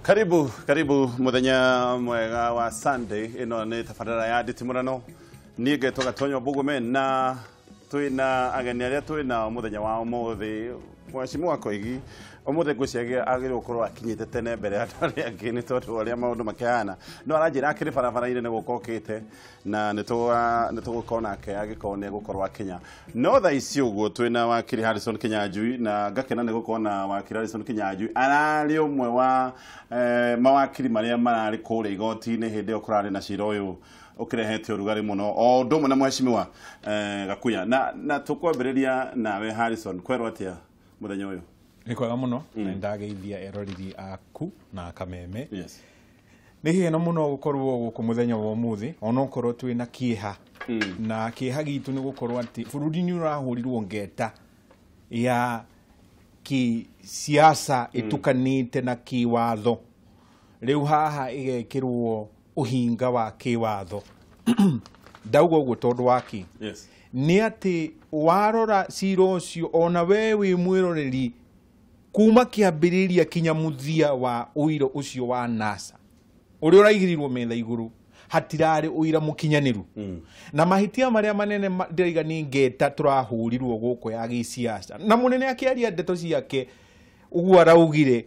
Karibu karibu muthenya mwega wa Sunday ino ni tabarĩra ya nditimũrano niĩ ngetwo Gatonyo Mbugume na twĩna ageni arĩa twĩnao mũthenya wa ũmũthĩ. Mheshimiwa Koigi ũmũthĩ ngwĩciria agĩrĩirwo gũkorwo akinyĩte tene mbere ya andũ arĩa angĩ nĩ tondũ ũrĩa maũndũ makĩhana, no aranjĩra akĩrĩ barabara-inĩ nĩ gũka okĩte na nĩ tũgũkorwo nake angĩkorwo nĩ egũkorwo akinya. No thaa ici ũguo twĩna wakiri Harrison Kinyanjui na ngakena nĩ gũkorwo na wakiri Harrison Kinyanjui ararĩ ũmwe wa mawakiri marĩa mararĩ kũrĩa igoti-inĩ hĩndĩ ĩyo kũrarĩ na cira ũyũ ũkĩrehete ũrugarĩ mũno o ũndũ ũmwe na mheshimiwa Gakuya na tũkwambĩrĩria nawe Harrison, kwerwo atĩa mũthenya ũyũ? Nĩ kwega mũno na nĩndageithia eroreri aku na kameme. Yes. Nĩ gĩkeno mũno gũkorwo gũkũ mũthenya wa ũmũthĩ onokorwo twĩna kĩeha na kĩeha gitũ nĩ gũkorwo atĩ bũrũri nĩ ũrahũrirwo ngeta ya kĩsiasa ĩtukanĩte na kĩwatho, rĩu haha ĩgekĩrwo ũhinga wa kĩwatho. Ndauga ũguo tondũ wa kĩ? Yes. Nĩ atĩ warora cira ũcio ona we wĩ mwĩroreri kuma kĩambĩrĩria kinya mũthia wa ũira ũcio wa NASA ũrĩa ũraigĩrĩirwo metha igũrũ hatirarĩ ũira mũkinyanĩru. Na mahĩtia marĩa manene ndĩraiga nĩ ngeta tũrahũrirwo gũkũ ya gĩsiasa, na mũnene akĩaria ndeto ciake ũguo araugire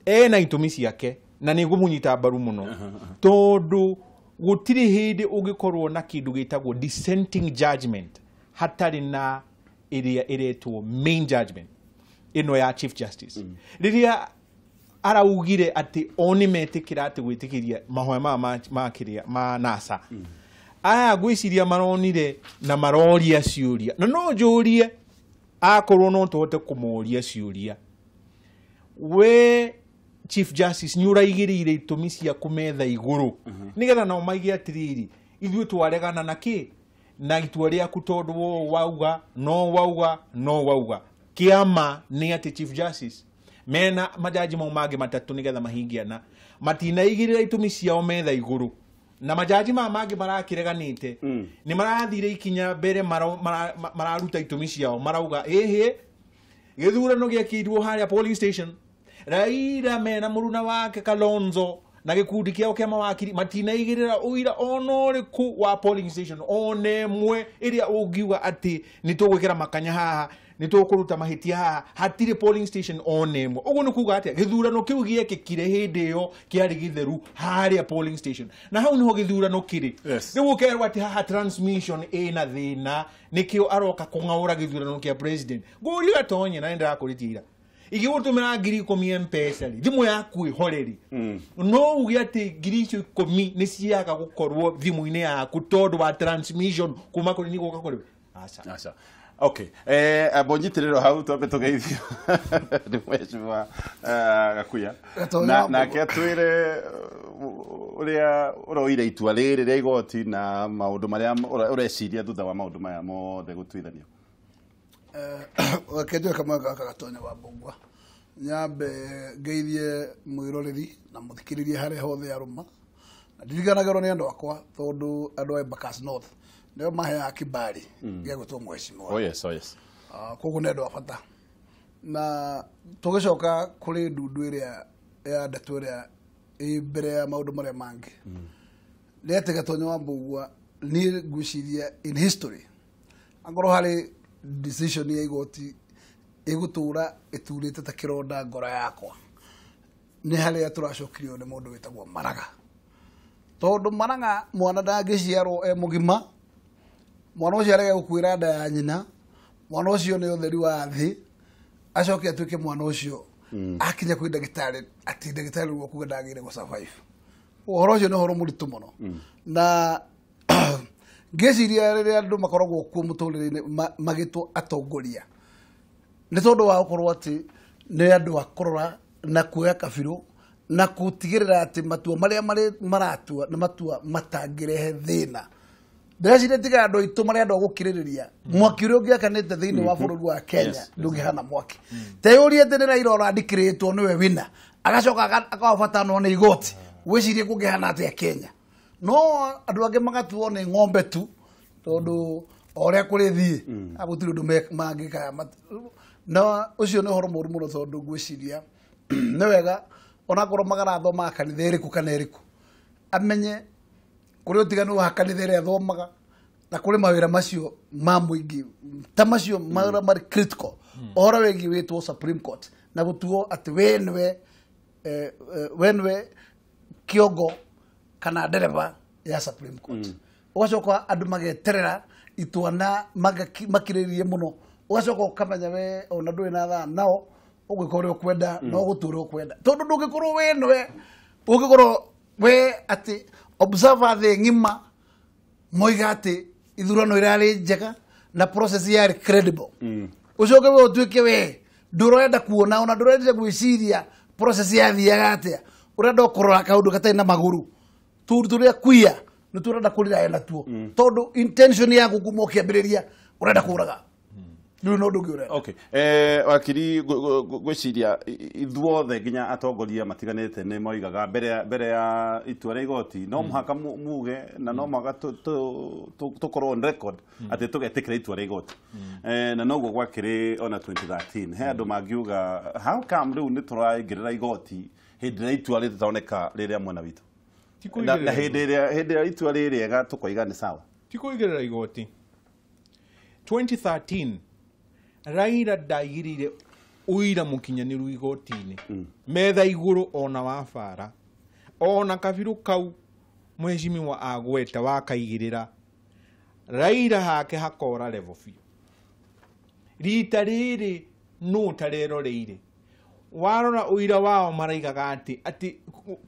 ena itũmi ciake na nĩ ngũmũnyita mbaru mũno tondũ gũtirĩ hĩndĩ ũngĩkorwo na kĩndũ gĩtagwo dissenting judgment hatarĩ na ĩrĩa ĩretwo main judgment ĩno ya Chief Justice. Rĩrĩa araugire atĩ o nĩ metĩkĩra atĩ gwĩtĩkĩria mahoya maya ma kĩrĩa ma NASA, aya ngwĩciria maronire na maroria ciũria, na no njũrie akorwo no tũhote kũmoria ciũria, we Chief Justice nĩ ũraigĩrĩire itũmi ciaku metha igũrũ nĩgetha nao maige atĩrĩrĩ, ithuĩ twaregana na kĩ na itua rĩaku tondũ wo wauga no wauga no wauga. Kĩama nĩ atĩ Chief Justice mena majaji mau mangĩ matatũ nĩgetha mahingiana matinaigĩrĩra itũmi ciao metha igũrũ, na majaji maya mangĩ marakĩreganĩte nĩ marathire ikinya mbere mararuta itũmi ciao, marauga ĩhĩ gĩthurano gĩekĩirwo harĩa polling station, Raila mena mũruna wake Kalonzo na gĩkundi kĩao kĩa mawakiri matinaigĩrĩra ũira ona ũrĩkũ wa polling station ona ĩmwe ĩrĩa ũngiuga atĩ nĩ tũgwĩkĩra makanya haha nĩ tũkũruta mahĩtia haha, hatirĩ polling station ona ĩmwe. Ũguo nĩ kuga atĩa? Gĩthurano kĩu gĩekĩkire hĩndĩ ĩyo kĩarĩ gĩtheru harĩa polling station, na hau nĩho gĩthurano kĩrĩ. Rĩu ũkerwo atĩ haha transmission ĩna thĩna nĩkĩo aroka kũng'aũra gĩthurano kĩa president. Ngũria Gatonye na nĩndĩrakũrĩtie ira igĩgũtũmĩra 10,000 M-Pesa rĩ, thimũ yaku ĩhoreri, no uge atĩ 10,000 nĩ ciaga gũkorwo thimũ-inĩ yaku tondũ wa transmission kuma kũrĩ niĩ gũka kũrĩ we? Aca. Aca. Okay. Ambonyitĩrĩro hau twambe tũgeithio nĩ mheshimiwa Gakuya nake atwĩre ũrĩa ũroire itua rĩrĩ rĩa igoti na maũndũ marĩa ũreciria thutha wa maũndũ maya mothe gũtuithanio. Reke njoe kamwe gaka Gatonya wa Mbũgua nyambe ngeithie mwĩroreri na mũthikĩrĩria harĩa hothe arũma, na ndirikanagĩrwo nĩ andũ akwa tondũ andũ a Embakasi North nĩo maheaga kibali gĩa gwĩtwo mheshimiwa. Oh yes, oh yes. Koguo nĩ andũ a bata. Na tũgĩcoka kũrĩ ndundu ĩrĩa ya ndeto ĩrĩa ĩ mbere ya maũndũ marĩa mangĩ, nĩ atĩ Gatonya wa Mbũgua niĩ ngwĩciria in history angorwo harĩ decision ya igoti ĩgũtũra ĩturĩte ta kĩronda ngoro yakwa nĩ harĩa tũracokirio nĩ mũndũ wĩtagwo Maraga, tondũ Maraga mwana ndangĩciarwo e mũgima, mwana ũcio arege gũkuĩra nda ya nyina, mwana ũcio nĩ ũtheri wa thĩ, acoke atuĩke mwana ũcio akinya kwĩ ndagĩtarĩ atĩ ndagĩtarĩ rĩu akuga ndagĩrĩire gũ survive. Ũhoro ũcio nĩ ũhoro mũritũ mũno, na ngĩciria rĩrĩa andũ makoragwo kuo mũtũrĩre-inĩ magĩtwo atongoria nĩ tondũ wa gũkorwo atĩ nĩ andũ a kũrora na kuoya kabirũ na gũtigĩrĩra atĩ matua marĩa maratua nĩ matua matangĩrehe thĩna. Ndĩreciria tiga andũ aitũ marĩa andũ a gũkirĩrĩria mwaki ũrĩa ũngĩakanĩte thĩinĩ wa bũrũri wa Kenya ndũngĩhana mwaki. Teyũrie atĩ nĩ Raila ũrandikĩrĩtwo nĩwe wina agacoka akahobatanwo nĩ igoti, wĩcirie kũngĩhana atĩa Kenya? No andũ angĩ magatuo nĩ ng'ombe tu tondũ o ũrĩa kũrĩthiĩ gũtirĩ ũndũ mangĩka. Na ũcio nĩ ũhoro mũũru mũno tondũ ngwĩciria nĩ wega Onakorwo magarathomaga kanitha ĩrĩkũ kana ĩrĩkũ, amenye kũrĩ ũtiganu wa kanitha ĩrĩa athomaga na kũrĩ mawĩra macio ma mũingĩ ta macio marĩa marĩ critical. Ũhoro wĩgiĩ wĩtwo Supreme Court na gũtuo atĩ we nĩwe we nĩwe kĩongo kana ndereba ya Supreme Court. Ũgacoka andũ mageterera itua na makirĩrĩrie mũno, ũgacoka ũkamenya we ona ndũrĩ na thaa nao ũgwĩka ũrĩa ũkwenda na ũgũtua ũrĩa ũkwenda, tondũ ndũngĩkorwo we nĩwe ũngĩkorwo we atĩ observer thĩ ng'ima moiga atĩ ithurano irarĩ njega na process yarĩ credible, ũcoke we ũtuĩke we ndũrenda kuona ona ndũrenda gwĩciria process yathiaga atĩa, ũrenda kũrora kaũndũ gatarĩ na magũrũ tũndũ tũrĩa kuia nĩ tũrenda kũrira natuo, tondũ intention yaku kuma ũkĩambĩrĩria ũrenda kũraga. Rĩu no ũndũ ũngĩ ũrenda. Okay. Wakiri, ngwĩciria ithuothe nginya atongoria matiganĩte nĩ moigaga mbere ya itua rĩa igoti no mũhaka muge na no mũhaka tũkorwo on record atĩ tũgetĩkĩra itua rĩa igoti. Na noguo gwakĩrĩ ona 2013 he andũ mangiuga how come rĩu nĩ tũraingĩrĩra igoti hĩndĩ ĩrĩa itua rĩtaroneka rĩrĩa mwena witũ, na hĩndĩ ĩrĩa itua rĩ rĩega tũkoiga nĩ sawa. Ti kũigĩrĩra igoti. 2013 Raila ndaigĩrĩire ũira mũkinyanĩru igoti-inĩ, metha igũrũ ona wa bara ona kabirũ kau mheshimiwa agweta wakaigĩrĩra Raila hake hakora level biũ. Rita rĩrĩ nũ tareroreire warora ũira wao maraigaga atĩ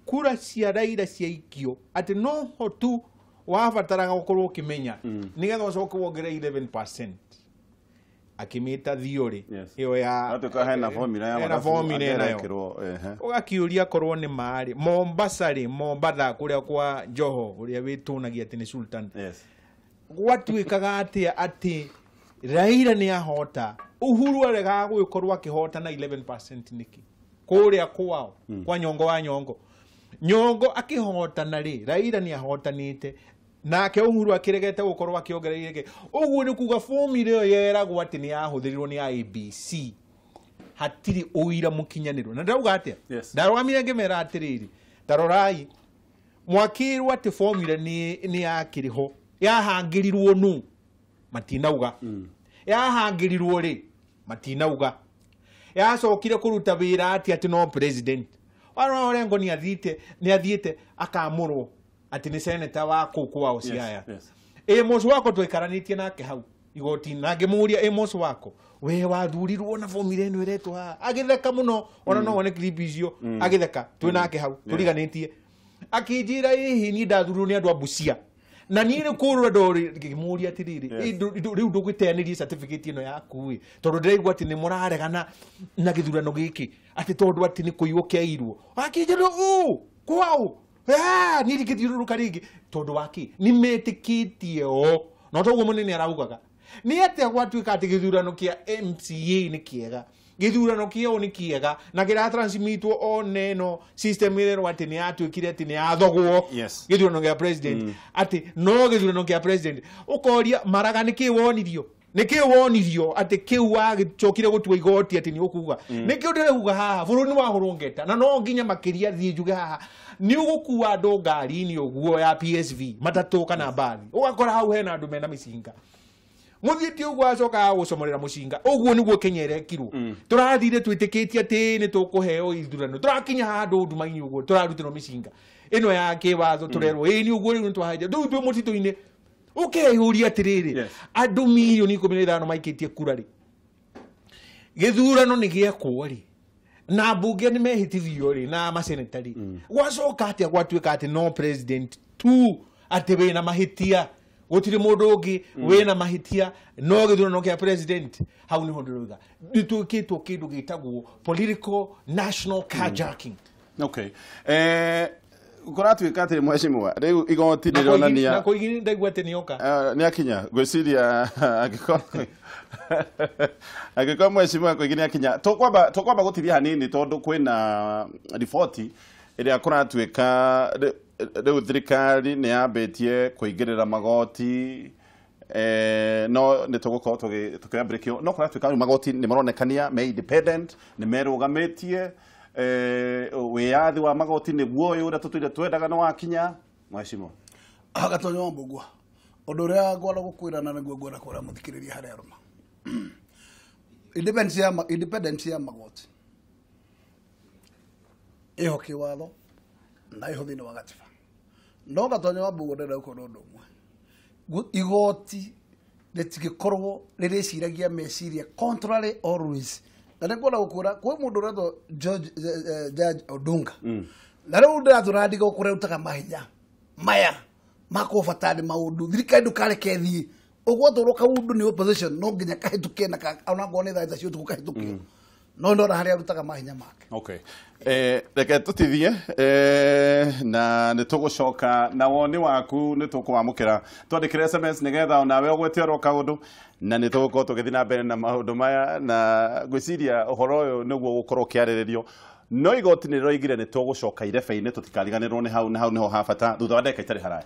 kura cia Raila ciaikio atĩ no ho tu wabataraga gũkorwo ũkĩmenya nĩgetha ũcoke wongerere 11% akĩmĩta theory ĩyo ya atuĩka hena formula ya hena formula nayo ũgakiũria korwo nĩ marĩ Mombasa rĩ, Mombatha kũrĩa kwa Joho ũrĩa wĩtũnagia atĩ nĩ Sultan. Gwatuĩkaga atĩa atĩ Raila nĩ ahota, Uhuru aregaga gũgĩkorwo akĩhota na 11% nĩkĩ kũrĩa kwao kwa Nyongo wa Nyongo Nyongo akĩhotana rĩ, Raila nĩ ahotanĩte nake Uhuru akĩregete gũkorwo akĩongereire. Ũguo nĩ kuga formula ĩyo yeragwo atĩ nĩ yahũthĩrirwo nĩ IEBC hatirĩ ũira mũkinyanĩru. Na ndauga atĩa? Ndarũgamire ngĩmera atĩrĩrĩ, tarorai mwakĩrwo atĩ formula nĩ yakĩrĩ ho, yahangĩrirwo nũ matinauga, yahangĩrirwo rĩ matinauga, yacokire kũruta wĩra atĩ atĩ no president warora Orengo nĩ athiĩte akamũrwo atĩ nĩ senator wa kũu kwao Siaya. Amos Wako twikaranĩtie nake hau igoti-inĩ na ngĩmũria Amos Wako we wathurirwo na formula ĩno ĩretwo haha, agĩtheka mũno ona no wone clip icio agĩtheka twĩ nake hau tũriganĩtie, akĩnjĩra ĩhĩ niĩ ndathurirwo nĩ andũ a Busia na niĩ nĩ kũrũra ndorĩ. Ngĩmũria atĩrĩrĩ, rĩu ndũgĩteanĩrie certificate ĩno yaku ĩ, tondũ ndĩraigua atĩ nĩ mũraregana na gĩthurano gĩkĩ atĩ tondũ atĩ nĩ kũiywo kĩairwo. Akĩnjĩra ũ kwao niĩ ndingĩthiũrũrũka rĩngĩ tondũ wa kĩ nĩ metĩkĩtie o no toguo mũnene araugaga nĩ atĩa gwatuĩka atĩ gĩthurano kĩa MCA nĩ kĩega, gĩthurano kĩao nĩ kĩega na kĩratransmitwo one no system ĩrerwo atĩ nĩ yatuĩkire atĩ nĩ yathogwo gĩthurano kĩa president atĩ no gĩthurano kĩa president. Ũkoria Maraga nĩkĩ wonirio, nĩkĩ wonirio atĩ kĩu wagĩcokire gũtua igoti atĩ nĩ ũkuga nĩkĩo ndĩrauga haha bũrũri nĩ wahũrwo ngeta na no nginya makĩria thiĩ njuge haha nĩ ũgũkua andũ ngari-inĩ ũguo ya PSV matatũ kana mbathi ũgakora hau hena andũ mena mĩcinga mũthiĩte ũguo acokaga gũcomorera mũcinga. Ũguo nĩguo Kenya ĩrekirwo. Tũrathire twĩtĩkĩtie atĩ nĩ tũkũheo ithurano, tũrakinya handũ nduma-inĩ ũguo tũrarutĩrwo mĩcinga ĩno ya kĩwatho tũrerwo ĩĩ nĩ ũguo rĩu nĩtwahanjia rĩu twĩ mũtitũ-inĩ. Ũkeyũria atĩrĩrĩ, andũ mirioni 15 maikĩtie kura rĩ, gĩthurano nĩ gĩekwo rĩ, na mbunge nĩ mehĩtithio rĩ na maseneta rĩ, gwacoka atĩa gwatuĩka atĩ no president tu atĩ wĩna mahĩtia, gũtirĩ mũndũ ũngĩ wĩna mahĩtia no gĩthurano kĩa president. Hau nĩho ndĩroiga nĩtwĩkĩtwo kĩndũ gĩtagwo political national carjacking. Okay. Kũratuĩka atĩ mheshimiwa rĩu igoti rĩronania na Koigi ndaigua atĩ nĩoka nĩ akinya ngwĩciria angĩkorwo mheshimiwa Koigi nĩ akinya tũkwamba gũtithia hanini tondũ kwĩna riboti ĩrĩa kũratuĩka rĩu thirikari nĩ yambĩtie kũingĩrĩra magoti no nĩ tũgũkorwo tũkĩambĩrĩkio no kũratuĩka rĩu magoti nĩ maronekania me independent nĩ merũgamĩtie. Wĩyathi wa magoti nĩguo ũyũ ũrĩa tũtũire twendaga nĩ wakinya mheshimiwa. Gatonyo wa Mbugua ũndũ ũrĩa ngwenda gũkwĩra na nĩguo ngwenda kwĩra mũthikĩrĩria harĩa arũma, independence ya magoti ĩho kĩwatho na ĩho thĩinĩ wa gatiba. No Gatonyo wa Mbugua ndĩrenda gũkwĩra ũndũ ũmwe, igoti rĩtingĩkorwo rĩrĩciragia meciria contrary always. Na nĩngwenda gũkwĩra kwĩ mũndũ ũretwo Judge Odunga, na rĩu ndĩratũrandiga kũrĩa mahinya maya makũbatara maũndũ thirikari ndũkareke thiĩ ũguo tũrwo kaundu nĩ opposition no nginya kahĩtũke na onakorwo nĩ thaa cia ũtukũ kahĩtũkio, no ndona harĩa arutaga mahinya make. Okay, reke tũtithie na nĩ tũgũcoka na woni waku nĩ tũkũwamũkĩra. Twandĩkĩre SMS nĩgetha onawe ũgwete oro kaũndũ, na nĩ tũgũkorwo tũgĩthiĩ na mbere na maũndũ maya, na ngwĩciria ũhoro ũyũ nĩguo ũgũkorwo ũkĩarĩrĩrio. No igoti nĩ rĩroigire nĩ tũgũcoka irebe-inĩ, tũtikariganĩrwo nĩ hau, na hau nĩho ha bata thutha wa ndagĩka itarĩ haraya.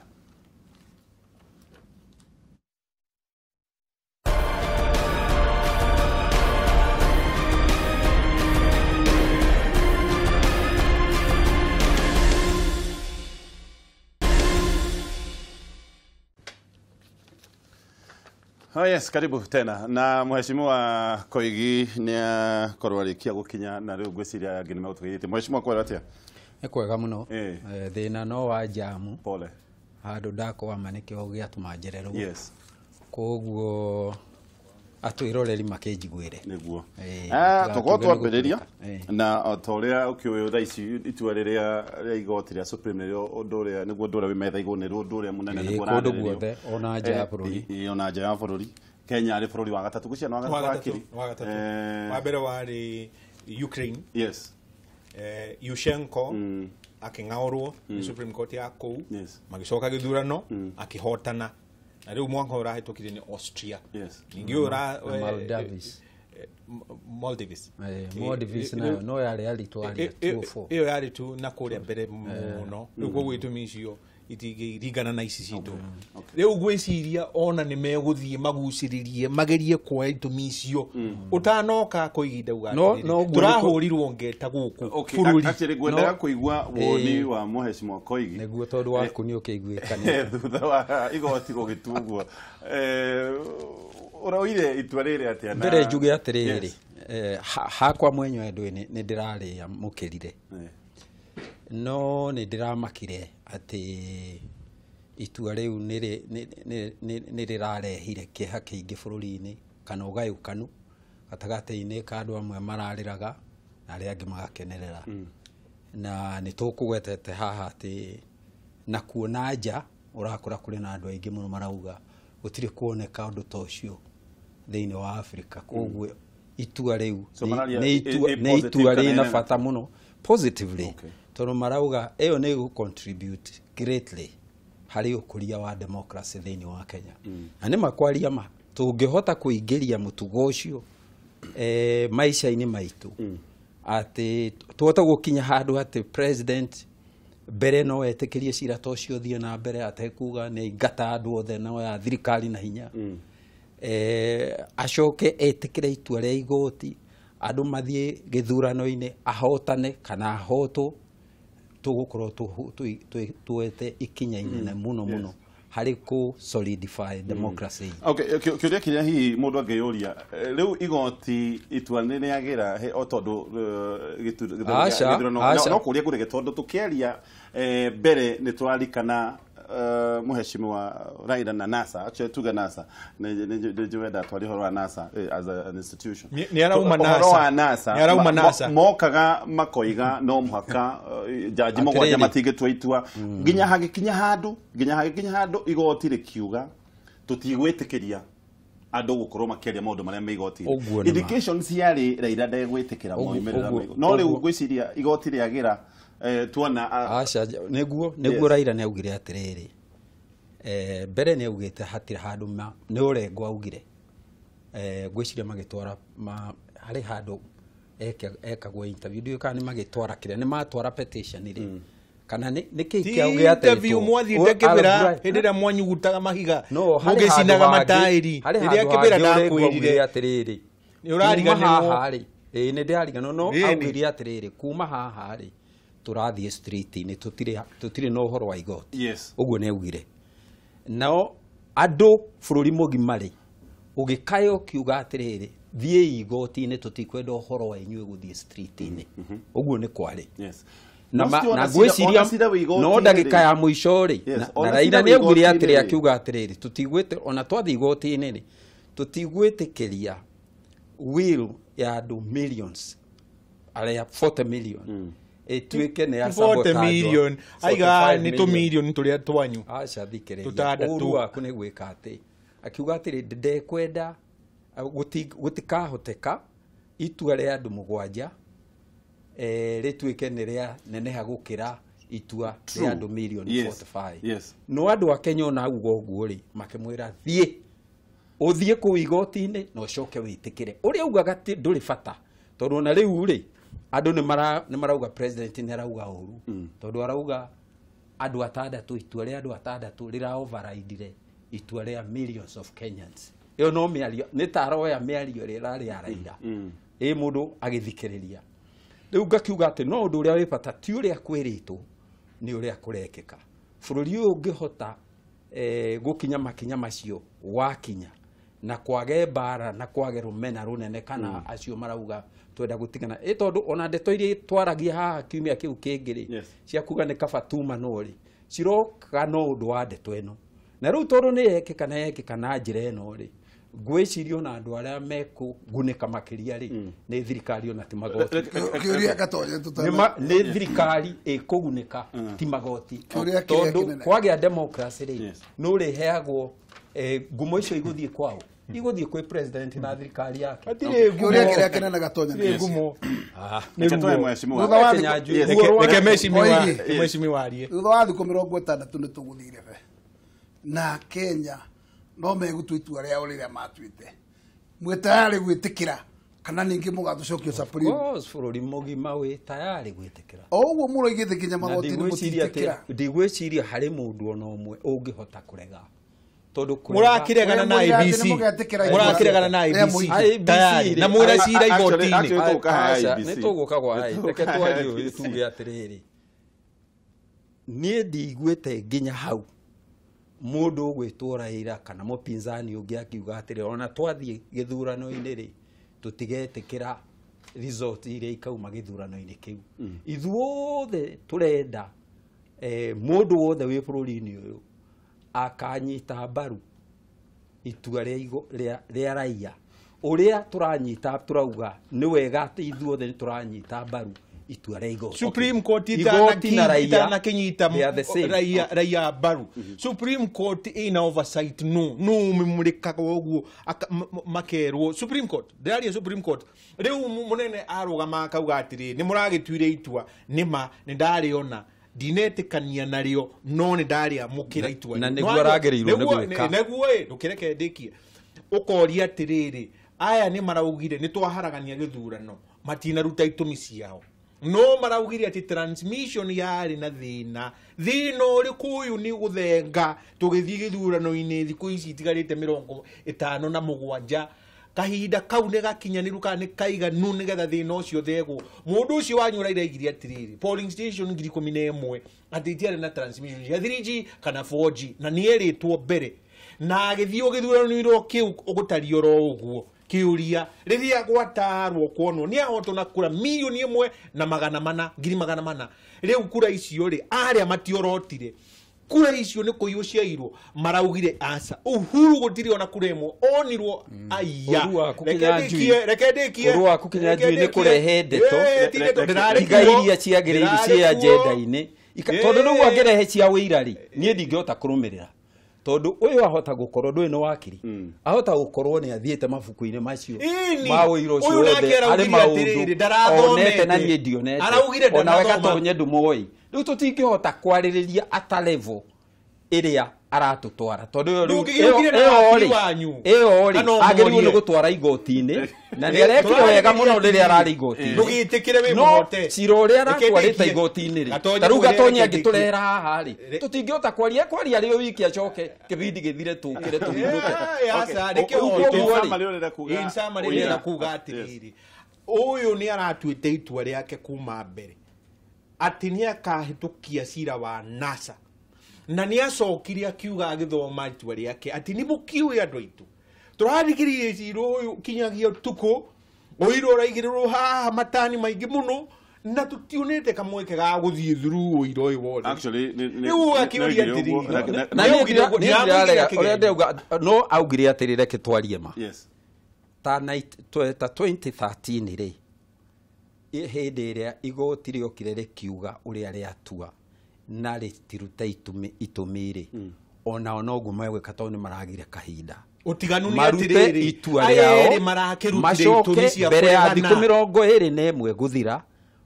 Oh yes, karibu tena na mheshimiwa Koigi nĩ akorwo arĩkia gũkinya na rĩu ngwĩciria angĩ nĩ megũtũgeithĩtie. Mheshimiwa kwega atĩa? Nĩ kwega mũno. Thĩna no wa jamu. Pole. Handũ ndakwama nĩkĩo gĩatũma njererwo. Yes. Koguo atwĩroreri makĩnjiguĩre. Nĩguo. Tũkorwo twambĩrĩria na o ta ũrĩa ũkĩũĩ thaa ici itua rĩrĩa rĩa igoti rĩa Supreme nĩrĩo ũndũ ũrĩa nĩguo ũndũ ũrĩa wĩ metha igũrũ nĩrĩo ũndũ ũrĩa mũnene nĩguo kũndũ guothe ona nja ya bũrũri. Ona nja ya bũrũri. Kenya arĩ bũrũri wa gatatũ gũcia wa gatatũ wa gatatũ. Wa mbere warĩ Ukraine. Yes. Yushchenko akĩng'aũrwo nĩ Supreme Court ya kũu, magĩcoka gĩthurano akĩhotana. Na rĩu mwaka ũrahĩtũkire nĩ Austria. Ningĩ ũra Maldives. Maldives. Maldives nayo no yarĩ aritũ arĩa 204. Ĩyo yarĩ tu na kũrĩa mbere mũno. Rĩu koguo itũmi icio itingĩringana na ici citũ. Rĩu ngwĩciria ona nĩ megũthiĩ magucĩrĩrie magerie kuoya itũmi icio ũtanoka Koigi ndauga atĩrĩrĩ tũrahũrirwo ngeta gũkũ bũrũri. Actually ngwendaga kũigua woni wa mheshimiwa Koigi nĩguo tondũ waku nĩ ũkĩiguĩkane thutha wa igoti gũgĩtua ũguo. Ũroire itua rĩrĩ atĩa? Mbere njuge atĩrĩrĩ, hakwa mwenyewe ndũĩ nĩ ndĩrarĩa mũkĩrire, no nĩ ndĩramakire atĩ itua rĩu nĩ rĩrarehire kĩeha kĩingĩ bũrũri-inĩ kana ũgayũkanu gatagatĩ-inĩ ka andũ amwe mararĩraga na arĩa angĩ magakenerera. Na nĩ tũkũgwetete haha atĩ na kuona nja ũrakora kũrĩ na andũ aingĩ mũno marauga gũtirĩ kuoneka ũndũ ta ũcio thĩinĩ wa Afrika. Koguo itua rĩu nĩ itua rĩna bata mũno positively, tondũ marauga ĩyo nĩ ĩgũ contribute greatly harĩ ũkũria wa democracy thĩinĩ wa Kenya. Na nĩ makwaria ma tũngĩhota kũingĩria mũtugo ũcio maica-inĩ maitũ, atĩ tũhote gũkinya handũ atĩ president mbere no etĩkĩrie cira ta ũcio ũthiĩ na mbere atekuga nĩ aingata andũ othe no ya thirikari na hinya, acoke etĩkĩre itua rĩa igoti andũ mathiĩ gĩthurano-inĩ ahotane kana ahotwo, tũgũkorwo tuete ikinya inene mũno mũno harĩ kũ solidify democracy. Okay, kĩũria kĩrĩa hihi mũndũ angĩyũria rĩu igoti itua nĩ rĩagĩra o tondũ gĩthurano no kũria kũrĩge tondũ tũkĩaria mbere nĩ tũrarikana mheshimiwa Raila na NASA, actually tuga NASA nĩ ndatwari ũhoro wa NASA as an institution. Nĩ arauma NASA. Nĩ arauma NASA. Mokaga makoiga no mũhaka jaji mũgwanja matingĩtua itua nginya hagĩkinya handũ igoti rĩkiuga tũtigwĩtĩkĩria andũ gũkorwo makĩaria maũndũ marĩa me igoti-inĩ. Indications ciarĩ Raila ndegwĩtĩkĩra moimĩrĩra ma igoti. No rĩu ngwĩciria igoti rĩagĩra tuona aca nĩguo Raila nĩ augire atĩrĩrĩ, mbere nĩ augĩte hatirĩ handũ nĩ ũrengo augire, ngwĩciria magĩtwara harĩ handũ ekagwo interview ndiũĩ kana nĩ magĩtwara kĩrĩa nĩ matwara petition rĩ kana nĩ kĩĩ kĩaugĩte interview mwathiĩte Kĩbĩra hĩndĩ ĩrĩa mwanyugutaga mahiga mũgĩcinaga mataĩri rĩrĩa Kĩbĩra ndakwĩrire atĩrĩrĩ nĩ ũrariganĩrwo haha rĩ Ĩĩ nĩ ndĩrariganĩrwo no augire atĩrĩrĩ kuma haha rĩ tũrathiĩ street-inĩ tũtirĩ na ũhoro wa igoti. Yes. Ũguo nĩ augire. Nao andũ bũrũri mũgima rĩ ũgĩkaya ũkiuga atĩrĩrĩ thiĩi igoti-inĩ tũtikwenda ũhoro wa inyuĩ gũthiĩ street-inĩ. Ũguo nĩ kwarĩ. Yes. Na ngwĩciria no ndagĩka ya mũico rĩ na Raila nĩ augire atĩrĩ akiuga atĩrĩrĩ tũtigwĩte ona twathiĩ igoti-inĩ rĩ tũtigwĩtĩkĩria will ya andũ millions arĩa 40 million ĩtuĩke nĩ ya 40 million aiga nĩ tũ million tũrĩa twanyu. Aca thikĩrĩria ũru waku nĩ gwĩka atĩ akiuga atĩrĩ ndekwenda gũtikahoteka itua rĩa andũ mũgwanja rĩtuĩke nĩ rĩa neneha gũkĩra itua rĩa andũ milioni 45. Yes. No andũ a Kenya ona auga ũguo rĩ makĩmwĩra thiĩ ũthiĩ kũu igoti-inĩ na ũcoke wĩtĩkĩre ũrĩa augaga ndũrĩ bata tondũ ona rĩu rĩ andũ nĩ marauga president nĩ arauga ũru tondũ arauga andũ atandatũ itua rĩa andũ atandatũ rĩra override itua rĩa millions of Kenyans. Ĩyo no mĩario nĩ ta aroya mĩario ĩrĩa ĩrarĩ ya Raila ĩ mũndũ agĩthikĩrĩria. Rĩu ngakiuga atĩ no ũndũ ũrĩa wĩ bata ti ũrĩa kwĩrĩtwo nĩ ũrĩa kũrekĩka. Bũrũri ũyũ ũngĩhota gũkinya makinya macio wakinya na kwage mbara na kwage rũmena rũnene kana acio marauga twenda gũtigana ĩ tondũ ona ndeto iria twaragia haha kiumia kĩu kĩngĩ rĩ cia kuga nĩ kaba tuma no rĩ ciroka no ũndũ wa ndeto ĩno. Na rĩu tondũ nĩ yekĩka na yekĩka na njĩra ĩno rĩ ngwĩciria ona andũ arĩa mekũgunĩka makĩria rĩ nĩ thirikari ona ti magoti. Nĩ thirikari ĩkũgunĩka ti magoti tondũ kwagĩa democracy rĩ nĩ ũrĩheagwo ngumo icio igũthiĩ kwao igũthiĩ kwĩ president na thirikari yake. Kĩũria kĩrĩa kĩnene Gatonye nĩ ngumo. Reke mheshimiwa arie. Thutha wa thikũ 60 nĩ tũgũthiĩ irebe na Kenya no megũtua itua rĩao rĩrĩa matuĩte mwĩ tayarĩ gwĩtĩkĩra kana ningĩ mũgatũcokia Supreme? Bũrũri mũgima wĩ tayarĩ gwĩtĩkĩra o ũguo mũroigĩte nginya magoti-inĩ mũtitĩkĩra. Ndigwĩciria harĩ mũndũ ona ũmwe ũngĩhota kũrega tondũ mũrakiregana na IEBC mũrakiregana na IEBC tayari na mwĩna cira igoti-inĩ. Nĩ tũgũka kwa reke twarie tuge atĩrĩrĩ niĩ ndiguĩte nginya hau mũndũ ũgwĩtwo Raila kana mũpinzani ũngĩ akiuga atĩrĩ ona twathiĩ gĩthurano-inĩ rĩ tũtigetĩkĩra result iria ikauma gĩthurano-inĩ kĩu. Ithuothe tũrenda mũndũ wothe wĩ bũrũri-inĩ ũyũ akanyita mbaru itua rĩa raia ũrĩa tũranyita tũrauga nĩ wega atĩ ithuothe nĩ tũranyita mbaru itua rĩa igoti. Supreme Court itanakinyita raia mbaru. Supreme Court ina oversight no mimurikaga ũguo makerwo Supreme Court ndĩraria Supreme Court rĩu mũnene arũgama akauga atĩrĩ nĩ mũragĩtuire itua nĩma nĩ ndarĩona ndinetĩkania narĩo no nĩ ndarĩamũkĩra itua na nĩguo aragĩrĩirwo nĩ gwĩka nĩguo ĩ ndũkĩreke ndĩkie ũkoria atĩrĩrĩ aya nĩ maraugire nĩ twaharagania gĩthurano matinaruta itũmi ciao no maraugire atĩ transmission yarĩ na thĩna thĩna ũrĩkũ ũyũ nĩ gũthenga tũgĩthiĩ gĩthurano-inĩ thikũ ici itigarĩte 57 kahinda kau nĩ gakinyanĩru kana nĩ kaiganu nĩgetha thĩna ũcio thegwo mũndũ ũcio wanyu ũraira aigire atĩrĩrĩ polling station 11,000 atĩ itiarĩ na transmission ya 3G kana 4G na nĩ erĩtwo mbere na agĩthiĩ gĩthurano-inĩ kĩu ũgũtariĩ oro ũguo kĩũria rĩrĩa gwatarwo kuonwo nĩ ahotwo na kura 1,400,000 400,000 rĩu kura icio rĩ arĩa matiorotire kura icio nĩ kũiywo ciairwo maraugire aca Uhuru gũtirĩ ona kura ĩmwe onirwo aiya. Reke ndĩkie ũru waku Kinyanjui nĩ kũrehe ndeto tiga iria ciagĩrĩire ciĩ agenda-inĩ tondũ rĩu angĩrehe cia wĩira rĩ niĩ ndingĩhota kũrũmĩrĩra tondũ ũyũ ahota gũkorwo ndũĩ nĩ wakiri ahota gũkorwo nĩ athiĩte mabuku-inĩ macio ma ũira ũcio wothe arĩ maũndũ onete na niĩ ndionete onawe Gatonye ndũmoĩ rĩu tũtingĩhota kwarĩrĩria ata level ĩrĩa aratũtwara tondũ ĩyo rĩ agĩrĩirwo nĩ gũtwara igoti-inĩ na nĩ arekire wega mũno rĩrĩa ararĩ igoti-inĩ no cira ũrĩa aratwarĩte igoti-inĩ rĩ ta rĩu Gatonye angĩtũrehera haha rĩ tũtingĩhota kwaria kwaria rĩo wiki acoke kĩbindi gĩthire tũkĩre tũhurũke. Ũguo kuga atĩrĩrĩ Ũyũ nĩ aratuĩte itua rĩake kuma mbere atĩ nĩ akahĩtũkia cira wa NASA na nĩ acokire akiuga agĩthoma itua rĩake atĩ nĩ mũkiũĩ andũ aitũ tũrathikĩrĩirie cira ũyũ kinyagia ũtukũ ũira ũraigĩrĩrwo haha matani maingĩ mũno na tũtionete kamweke ga gũthiĩ through ũira ũyũ wothe. Actually rĩu akĩũria atĩrĩrĩ na ũrĩa ndauga no augire atĩrĩrĩ reke twarie ma. Yes. Ta 2013 rĩ hĩndĩ ĩrĩa igoti rĩokire rĩkiuga ũrĩa rĩatua na rĩtiruta itũmi rĩ onao noguo megwĩka tondũ nĩ maragire kahinda. Ũtiganu nĩ marute atĩrĩrĩ itua aya erĩ rĩao marakĩrutire itũmi macoke cia mbere ya thikũ kũregana. 21 gũthira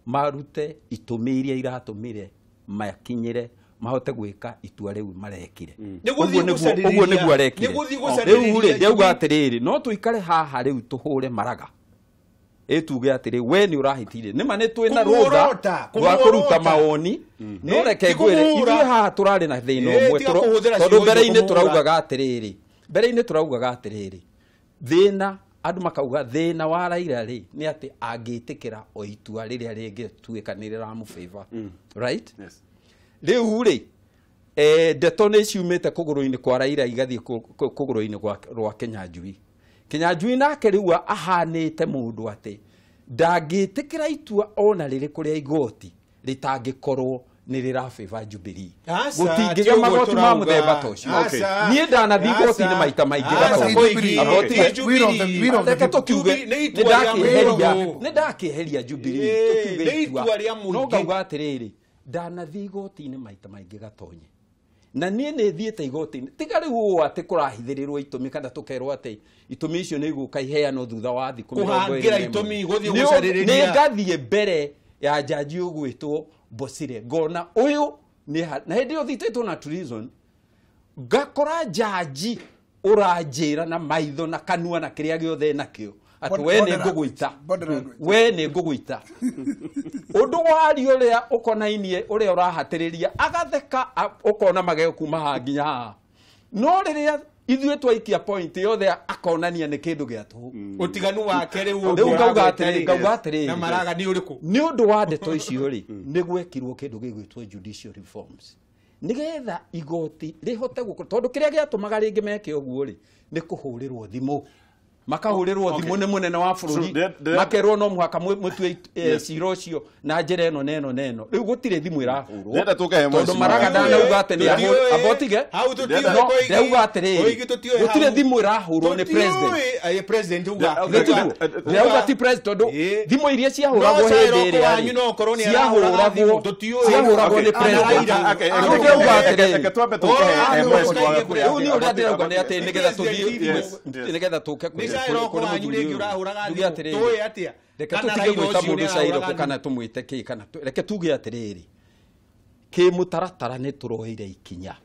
marute itũmi iria iratũmire makinyĩre mahote gwĩka itua rĩu marekire. Nĩ gũthiĩ Ũguo nĩguo arekire. nĩ gũthiĩ Rĩu rĩ gũcarĩrĩria ndauga atĩrĩrĩ no tũikare haha rĩu tũhũre maraga ĩtuge atĩrĩ we nĩ ũrahĩtire nĩma nĩ twĩna rũtha rwa kũruta mawoni no reke ngwĩre ithuĩ haha tũrarĩ na thĩna ũmwe tondũ mbere-inĩ tũraugaga atĩrĩrĩ thĩna andũ makauga thĩna wa Raila rĩ nĩ atĩ angĩtĩkĩra o itua rĩrĩa rĩngĩtuĩka nĩ rĩramũfavor. Right? Yes. Rĩu rĩ ndeto nĩ ciumĩte kũgũrũ-inĩ kwa Raila igathiĩ kũgũrũ-inĩ rwa Kinyanjui. Kinyanjui nake rĩu ahanĩte mũndũ atĩ ndangĩtĩkĩra itua ona rĩrĩkũ rĩa igoti rĩtangĩkorwo nĩ rĩrafavor Jubilee. Gũtingĩgĩa magoti ma mũthemba ta ũcio. Niĩ ndanathiĩ igoti-inĩ maita maingĩ reke tũkiuge nĩ ndakĩeheria Jubilee tũkiuge itua no ngauga atĩrĩrĩ ndanathiĩ igoti-inĩ maita maingĩ gatonye na niĩ nĩ thiĩte igoti-inĩ tiga rĩu ũũ atĩ kũrahithĩrĩrwo itũmi kana tũkerwo atĩ itũmi icio nĩ igũka iheanwo thutha wa thikũ Kũhangĩra itũmi, gũthiĩ gũcarĩrĩria. Nĩ ngathiĩ mbere ya jaji ũgwĩtwo Bosire ngona ũyũ nĩ na hĩndĩ ĩyo thitĩtwo na treason ngakora jaji ũranjĩra na maitho na kanua na kĩrĩa gĩothe nakĩo atĩ we nĩ ngũgũita we nĩ ngũgũita ũndũ wario ũrĩa ũkonainie ũrĩa ũrahatĩrĩria agatheka ũkona magego kuma haha nginya haha no rĩrĩa ithuĩ twaikia point yothe akonania nĩ kĩndũ gĩa tũhũ. Ũtiganu wake rĩu rĩu ngauga atĩrĩ na maraga nĩ ũrĩkũ nĩ ũndũ wa ndeto icio rĩ nĩ gwekirwo kĩndũ gĩgwĩtwo judicial reforms nĩgetha igoti rĩhote gũkorwo tondũ kĩrĩa gĩatũmaga rĩngĩ meke ũguo rĩ nĩ kũhũrĩrwo thimũ makahũrĩrwo thimũ nĩ mũnene wa bũrũri makerwo no mũhaka mũtue cira ũcio na njĩra ĩno na ĩno na ĩno rĩu gũtirĩ thimũ ĩrahũrwo tondũ maraga ndanauga atĩ nĩ abotige ndauga atĩrĩrĩ gũtirĩ thimũ ĩrahũrwo nĩ president ndauga ti president tondũ thimũ iria ciahũragwo hĩndĩ ĩrĩa ciahũragwo nĩ president ndauga atĩrĩrĩ rĩu niĩ ũrĩa ndĩrauga nĩ atĩ nĩgetha tũthiĩ nĩgetha tũke reke tũtige gwĩta mũndũ Cairoko kana tũmwĩte kĩ kana reke tuge atĩrĩrĩ kĩ mũtaratara nĩ tũroire ikinya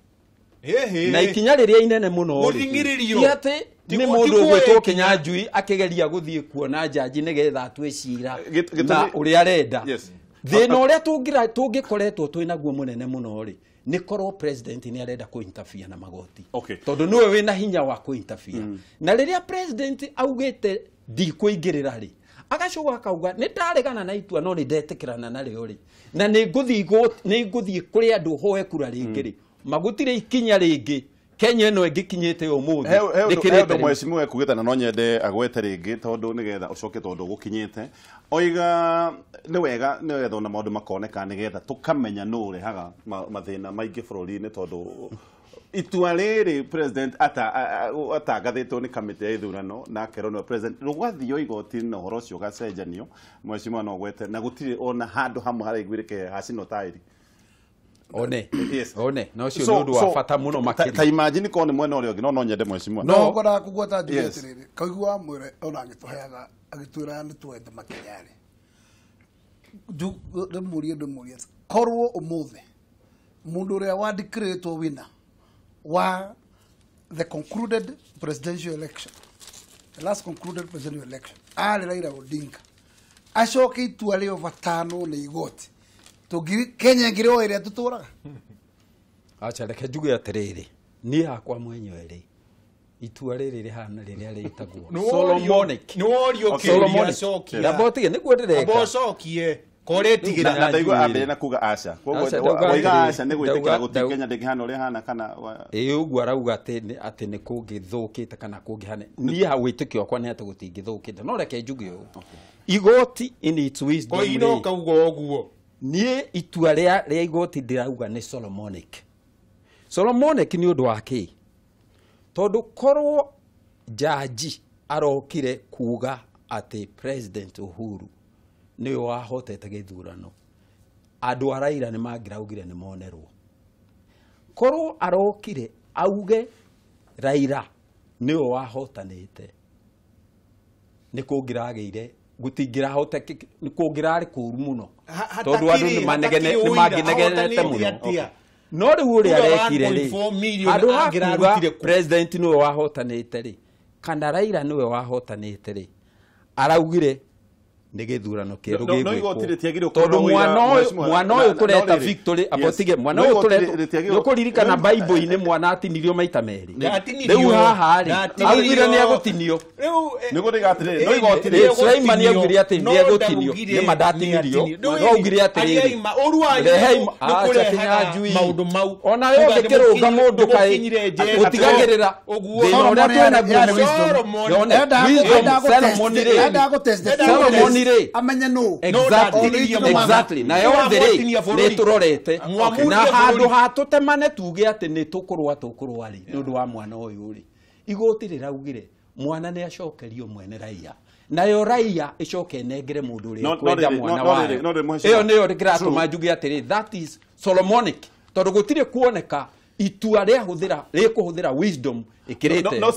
na ikinya rĩrĩa inene mũno rĩ ti atĩ nĩ mũndũ ũgwĩtwo Kinyanjui akĩgeria gũthiĩ kuona jaji nĩgetha atue cira na ũrĩa arenda thĩna ũrĩa tũngĩkoretwo twĩ naguo mũnene mũno rĩ nĩ korwo president nĩ arenda kũ interfere na magoti tondũ nĩwe wĩna hinya wa kũ interfere na rĩrĩa president augĩte ndikũingĩrĩra rĩ agacoka akauga nĩ ndaregana na itua no nĩ ndetĩkĩrana narĩo rĩ na nĩ ngũthiĩ kũrĩ andũ hoe kura rĩngĩ rĩ magũtirĩ ikinya rĩngĩ Kenya ĩno ĩngĩkinyĩte ũmũthĩ rĩkĩrĩte rĩ mheshimiwa ekugĩte na no nyende agwete rĩngĩ tondũ nĩgetha ũcoke tondũ gũkinyĩte oiga nĩ wega nĩgetha ona maũndũ makoneka nĩgetha tũkamenya nũ ũrehaga mathĩna maingĩ bũrũri-inĩ tondũ itua rĩrĩ president atangathĩtwo nĩ kamĩtĩ ya ithurano na akerwo nĩwe president rũgathio igoti-inĩ na ũhoro ũcio ũgacenjanio mheshimiwa no gwete na gũtirĩ ona handũ hamwe haraiguĩrĩke hacinwo taĩri one yes one no cio nĩ ũndũ wa bata mũno makĩria ta imagine korwo nĩ mwena ũrĩa ũngĩ no nyende mheshimiwa no ngwendaga kũgwata njuge atĩrĩrĩ kaigua wa mwĩre ona agĩtũheaga agĩtwĩra nĩ twende makenya rĩ ndĩmũrie korwo ũmũthĩ mũndũ ũrĩa wandĩkĩrĩtwo winner wa the concluded presidential election the last concluded presidential election arĩ Raila Odinga acoke itua rĩo batano nĩ igoti Kenya ngiri o ĩrĩa tũtũraga acha reke njuge atĩrĩrĩ niĩ hakwa mwenyewe rĩ Itua rĩrĩ rĩhana rĩrĩa rĩtagwo Solomonic. Nĩ worio kĩũria cokia. Ndambotige nĩguo ndĩreka. Ambocokie koretigĩra na ndaigua ambere na kuga aca. Koguo waiga aca nĩ gwĩtĩkĩra gũtirĩ Kenya ndĩngĩhana ũrĩa hana kana ĩĩ ũguo arauga atĩ nĩ kũngĩthũkĩte kana kũngĩhana. Niĩ hau wĩtĩkio wakwa nĩ atĩ gũtingĩthũkĩte. No reke njuge ũũ. Igoti in its wisdom. Koino kauga ũguo. Niĩ itua rĩa igoti ndĩrauga nĩ Solomonic. Solomonic nĩ ũndũ wa kĩ? Tondũ korwo jaji arokire kuga atĩ President Uhuru nĩwe wahotete gĩthurano, andũ a Raila nĩ mangĩraugire nĩ monerwo. Korwo arokire auge Raila nĩwe wahotanĩte, nĩ kũngĩragĩire gũtingĩrahoteke, nĩ kũngĩrarĩ kũũru mũno tondũ andũ nĩ mangĩnegenete mũno. No rĩu ũrĩa arekire rĩ, handũ ha kuga president nĩwe wahotanĩte rĩ, kana Raila nĩwe wahotanĩte rĩ, araugire nĩ gĩthurano kĩerũ gĩgwĩkwo. Tondũ mwana ũyũ tũreta victory, abotige mwana ũyũ tũreta, nĩ ũkũririkana Bible-inĩ mwana atinirio maita merĩ. Rĩu haha rĩ, augire nĩ egũtinio. Nĩguo ndĩga atĩrĩrĩ, no igoti rĩ, Sulaiman augire atĩ nĩ egũtinio, nĩ ma ndatinirio, no augire atĩrĩrĩ, rehei aca Kinyanjui maũndũ mau. Ona we ũngĩkĩrũnga mũndũ kaĩ ũtigagĩrĩra thĩna ũrĩa twĩnaguo. Solomon rĩ, amenye no. Exactly. Na yothe rĩ nĩ tũrorete na handũ ha tũtemane tuge atĩ nĩ tũkũrũa rĩ nĩ ũndũ wa mwana ũyũ rĩ, igoti rĩraugire mwana nĩ acokerio mwene raia, nayo raia ĩcoke ĩnengere mũndũ ũrĩa ũkwenda mwana wayo. Ĩyo nĩyo kĩratũma njuge atĩrĩ, that is Solomonic, tondũ gũtirĩ kuoneka itua rĩahũthĩra rĩkũhũthĩra wisdom ĩkĩrĩte. Na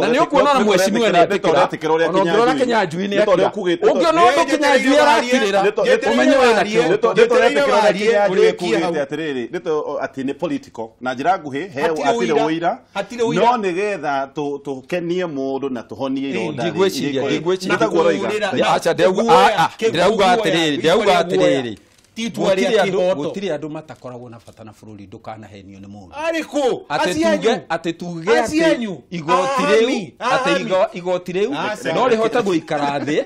nĩ ũkuona na mheshimiwa nĩ etĩkĩra, ona ũngĩrora Kinyanjui nĩ akira, ũngĩona ũndũ Kinyanjui arakirĩra ũmenye wĩna kĩhooto. Nĩ tũretĩkĩra ũrĩa Kinyanjui ekugĩte atĩrĩrĩ, nĩ atĩ nĩ political na njĩra nguhĩ, he hatirĩ ũira, no nĩgetha tũkenie mũndũ na tũhonie ironda. Ndigwĩciria aca ndĩrauga atĩrĩrĩ, gũtirĩ andũ matakoragwo na bata na bũrũri, ndũkanahenio nĩ mũndũ. Arĩkũ? Atĩ tuge atĩ igoti rĩu no rĩhote gũikara thĩ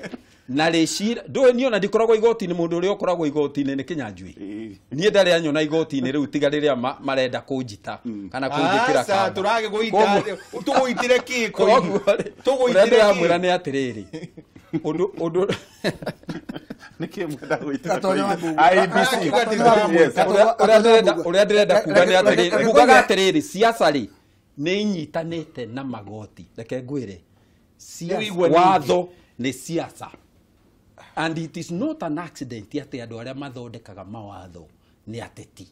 na rĩcira. Ndũĩ niĩ ona ndikoragwo igoti-inĩ, mũndũ ũrĩa ũkoragwo igoti-inĩ nĩ Kinyanjui. Niĩ ndarĩ anyona igoti-inĩ rĩu tiga rĩrĩa marenda kũnjita kana kũnjĩkĩra kamba. Tũgũitire kĩ? Ũrĩa ndĩramwĩra nĩ atĩrĩrĩ, ũndũ nĩkĩ mwenda gũitĩra IEBC? Ũrĩa ndĩrenda kuga nĩ atĩrĩrĩ, kugaga atĩrĩrĩ, siasa rĩ nĩ inyitanĩte na magoti. Reke ngwĩre, watho nĩ siasa, and it is not an accident atĩ andũ arĩa mathondekaga mawatho nĩ ateti.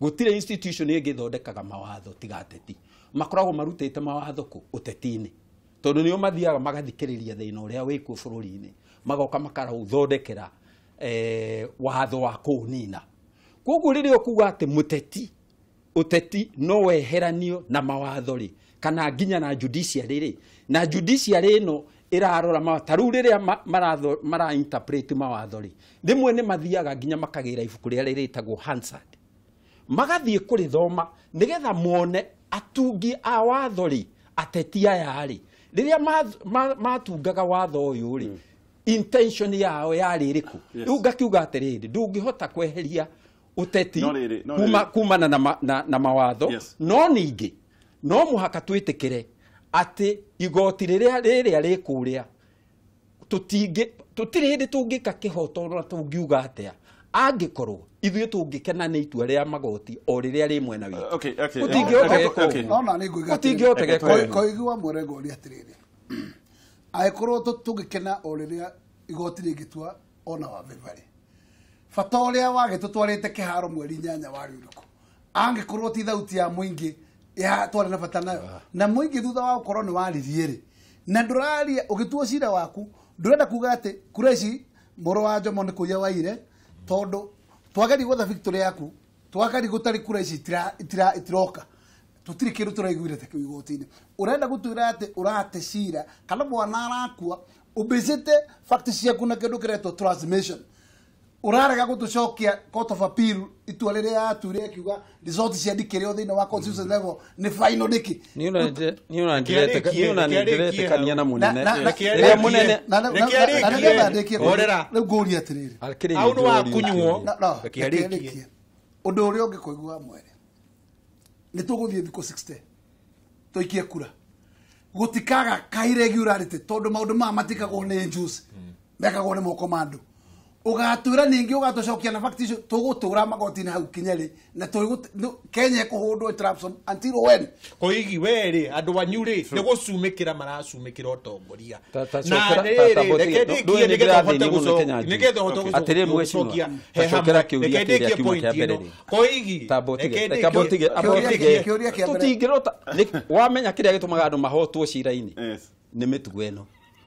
Gũtirĩ institution ĩngĩ ĩthondekaga mawatho tiga ateti. Makoragwo marutĩte mawatho kũ? Ũteti-inĩ, tondũ nĩo mathiaga magathikĩrĩria thĩna ũrĩa wĩkuo bũrũri-inĩ, magoka makaraũthondekera watho wa kũũnina. Koguo rĩrĩa ũkuga atĩ mũteti ũteti no weheranio na mawatho rĩ, kana nginya na judiciary rĩ, na judiciary ĩno ĩrarora ta rĩu rĩrĩa mara interpret mawatho rĩ, rĩmwe nĩ mathiaga nginya makagĩra ibuku rĩrĩa rĩtagwo Hansard, magathiĩ kũrĩthoma nĩgetha mone atungi a watho rĩ, ateti aya rĩ, rĩrĩa matungaga watho ũyũ rĩ, intention yao yarĩ ĩrĩkũ? Rĩu ngakiuga atĩrĩrĩ, ndũngĩhota kweheria ũteti kumana na mawatho, no ningĩ no mũhaka twĩtĩkĩre atĩ igoti rĩrĩa rĩ kũrĩa tũtirĩ hĩndĩ tũngĩka kĩhoto na tũngiuga atĩa angĩkorwo ithuĩ tũngĩkena nĩ itua rĩa magoti o rĩrĩa rĩ mwena witũ. Gũtingĩhoteka gwĩka. Koigi wa mwere ngũria atĩrĩrĩ, angĩkorwo tũngĩkena o rĩrĩa igoti rĩngĩtua ona wa Bevarĩ, bata ũrĩa wagĩtũtwarĩte kĩharo mweri 8 warĩ ũrĩkũ? Angĩkorwo ti thauti ya mũingĩ ya twarĩ na bata nayo, na mũingĩ thutha wa gũkorwo nĩ waririe rĩ, na ndũraria ũgĩtua cira waku, ndũrenda kuga atĩ kura ici mũrũ wa Jomo nĩ kũiya waire, tondũ twageria gwetha victory yaku, twageria gũtarĩ kura ici itiroka, tũtirĩ kĩndũ tũraiguire ta kĩu igoti-inĩ. Ũrenda gũtwĩra atĩ ũrate cira kana mwana arakua ũbĩcĩte fact ciaku na kĩndũ kĩretwo transmission. Ũrarega gũtũcokia court of appeal itua rĩrĩa yatuire ĩkiuga result ciandĩkĩrĩo thĩinĩ wa constitution level nĩ final nĩkĩ? Niĩ ona ndiretĩkania na mũnene. Rĩrĩa mũnene Na nĩgetha ndĩkie rĩu ngũria atĩrĩrĩ. Akĩrĩ Hau nĩ wa kũnyuo. No, Reke arĩkie. Ũndũ ũrĩa ũngĩ kũigua mwere nĩ tũgũthiĩ thikũ 60 tũikie kura gũtikaga ka irregularity tondũ maũndũ maya matikagwo nĩ juice mekagwo nĩ moko ma andũ. Ũgatwĩra ningĩ ũgatũcokia na fact icio tũgũtũra magoti-inĩ hau kinya rĩ na Kenya ĩkũhũndwo traps until when? Koigi we rĩ andũ anyu rĩ nĩ gũcumĩkĩra maracumĩkĩra ũtongoria. Ta Na cokera- rĩrĩ, ta reke ndũĩ ndĩkie nĩ nĩgetha ndĩrathĩnio ũhote mũno gũcokia Kenya Njui. nĩgetha ũhote Atĩrĩ gũcokia mheshimiwa, he ta cokera hamwe. kĩũria Reke kĩrĩa ndĩkie kiuma point kĩa mbere ĩno. rĩ. Koigi Ta botige, reke reke botige, abotige. Kĩũria kĩa mbere. Tũtingĩrota wamenya kĩrĩa gĩtũmaga andũ mahotwo cira-inĩ Yes. nĩ mĩtugo ĩno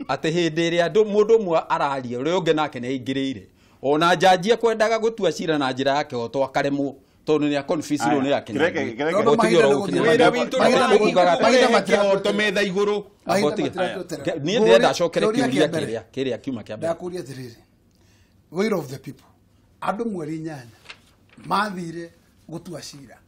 atĩ hĩndĩ ĩrĩa andũ mũndũ ũmwe araria ũrĩa ũngĩ nake nĩ aingĩrĩire ona njanji ekwendaga gũtua cira na njĩra ya kĩhoto akaremwo tondũ nĩ aconfessirwo nĩ Aya, Kenya. kĩreke- Botige oro gũkinya. Wĩra witũ nĩ Mahinda wa Ũkugaga kũrehe atĩ- kĩhoto metha igũrũ. Mahinda Abotige. matiratweterera. Niĩ ndĩrenda acokere Kĩũria kĩũria kĩa mbere. kĩrĩa kiuma kĩa mbere. Ndakũria atĩrĩrĩ, will of the people andũ mweri 8 mathire gũtua cira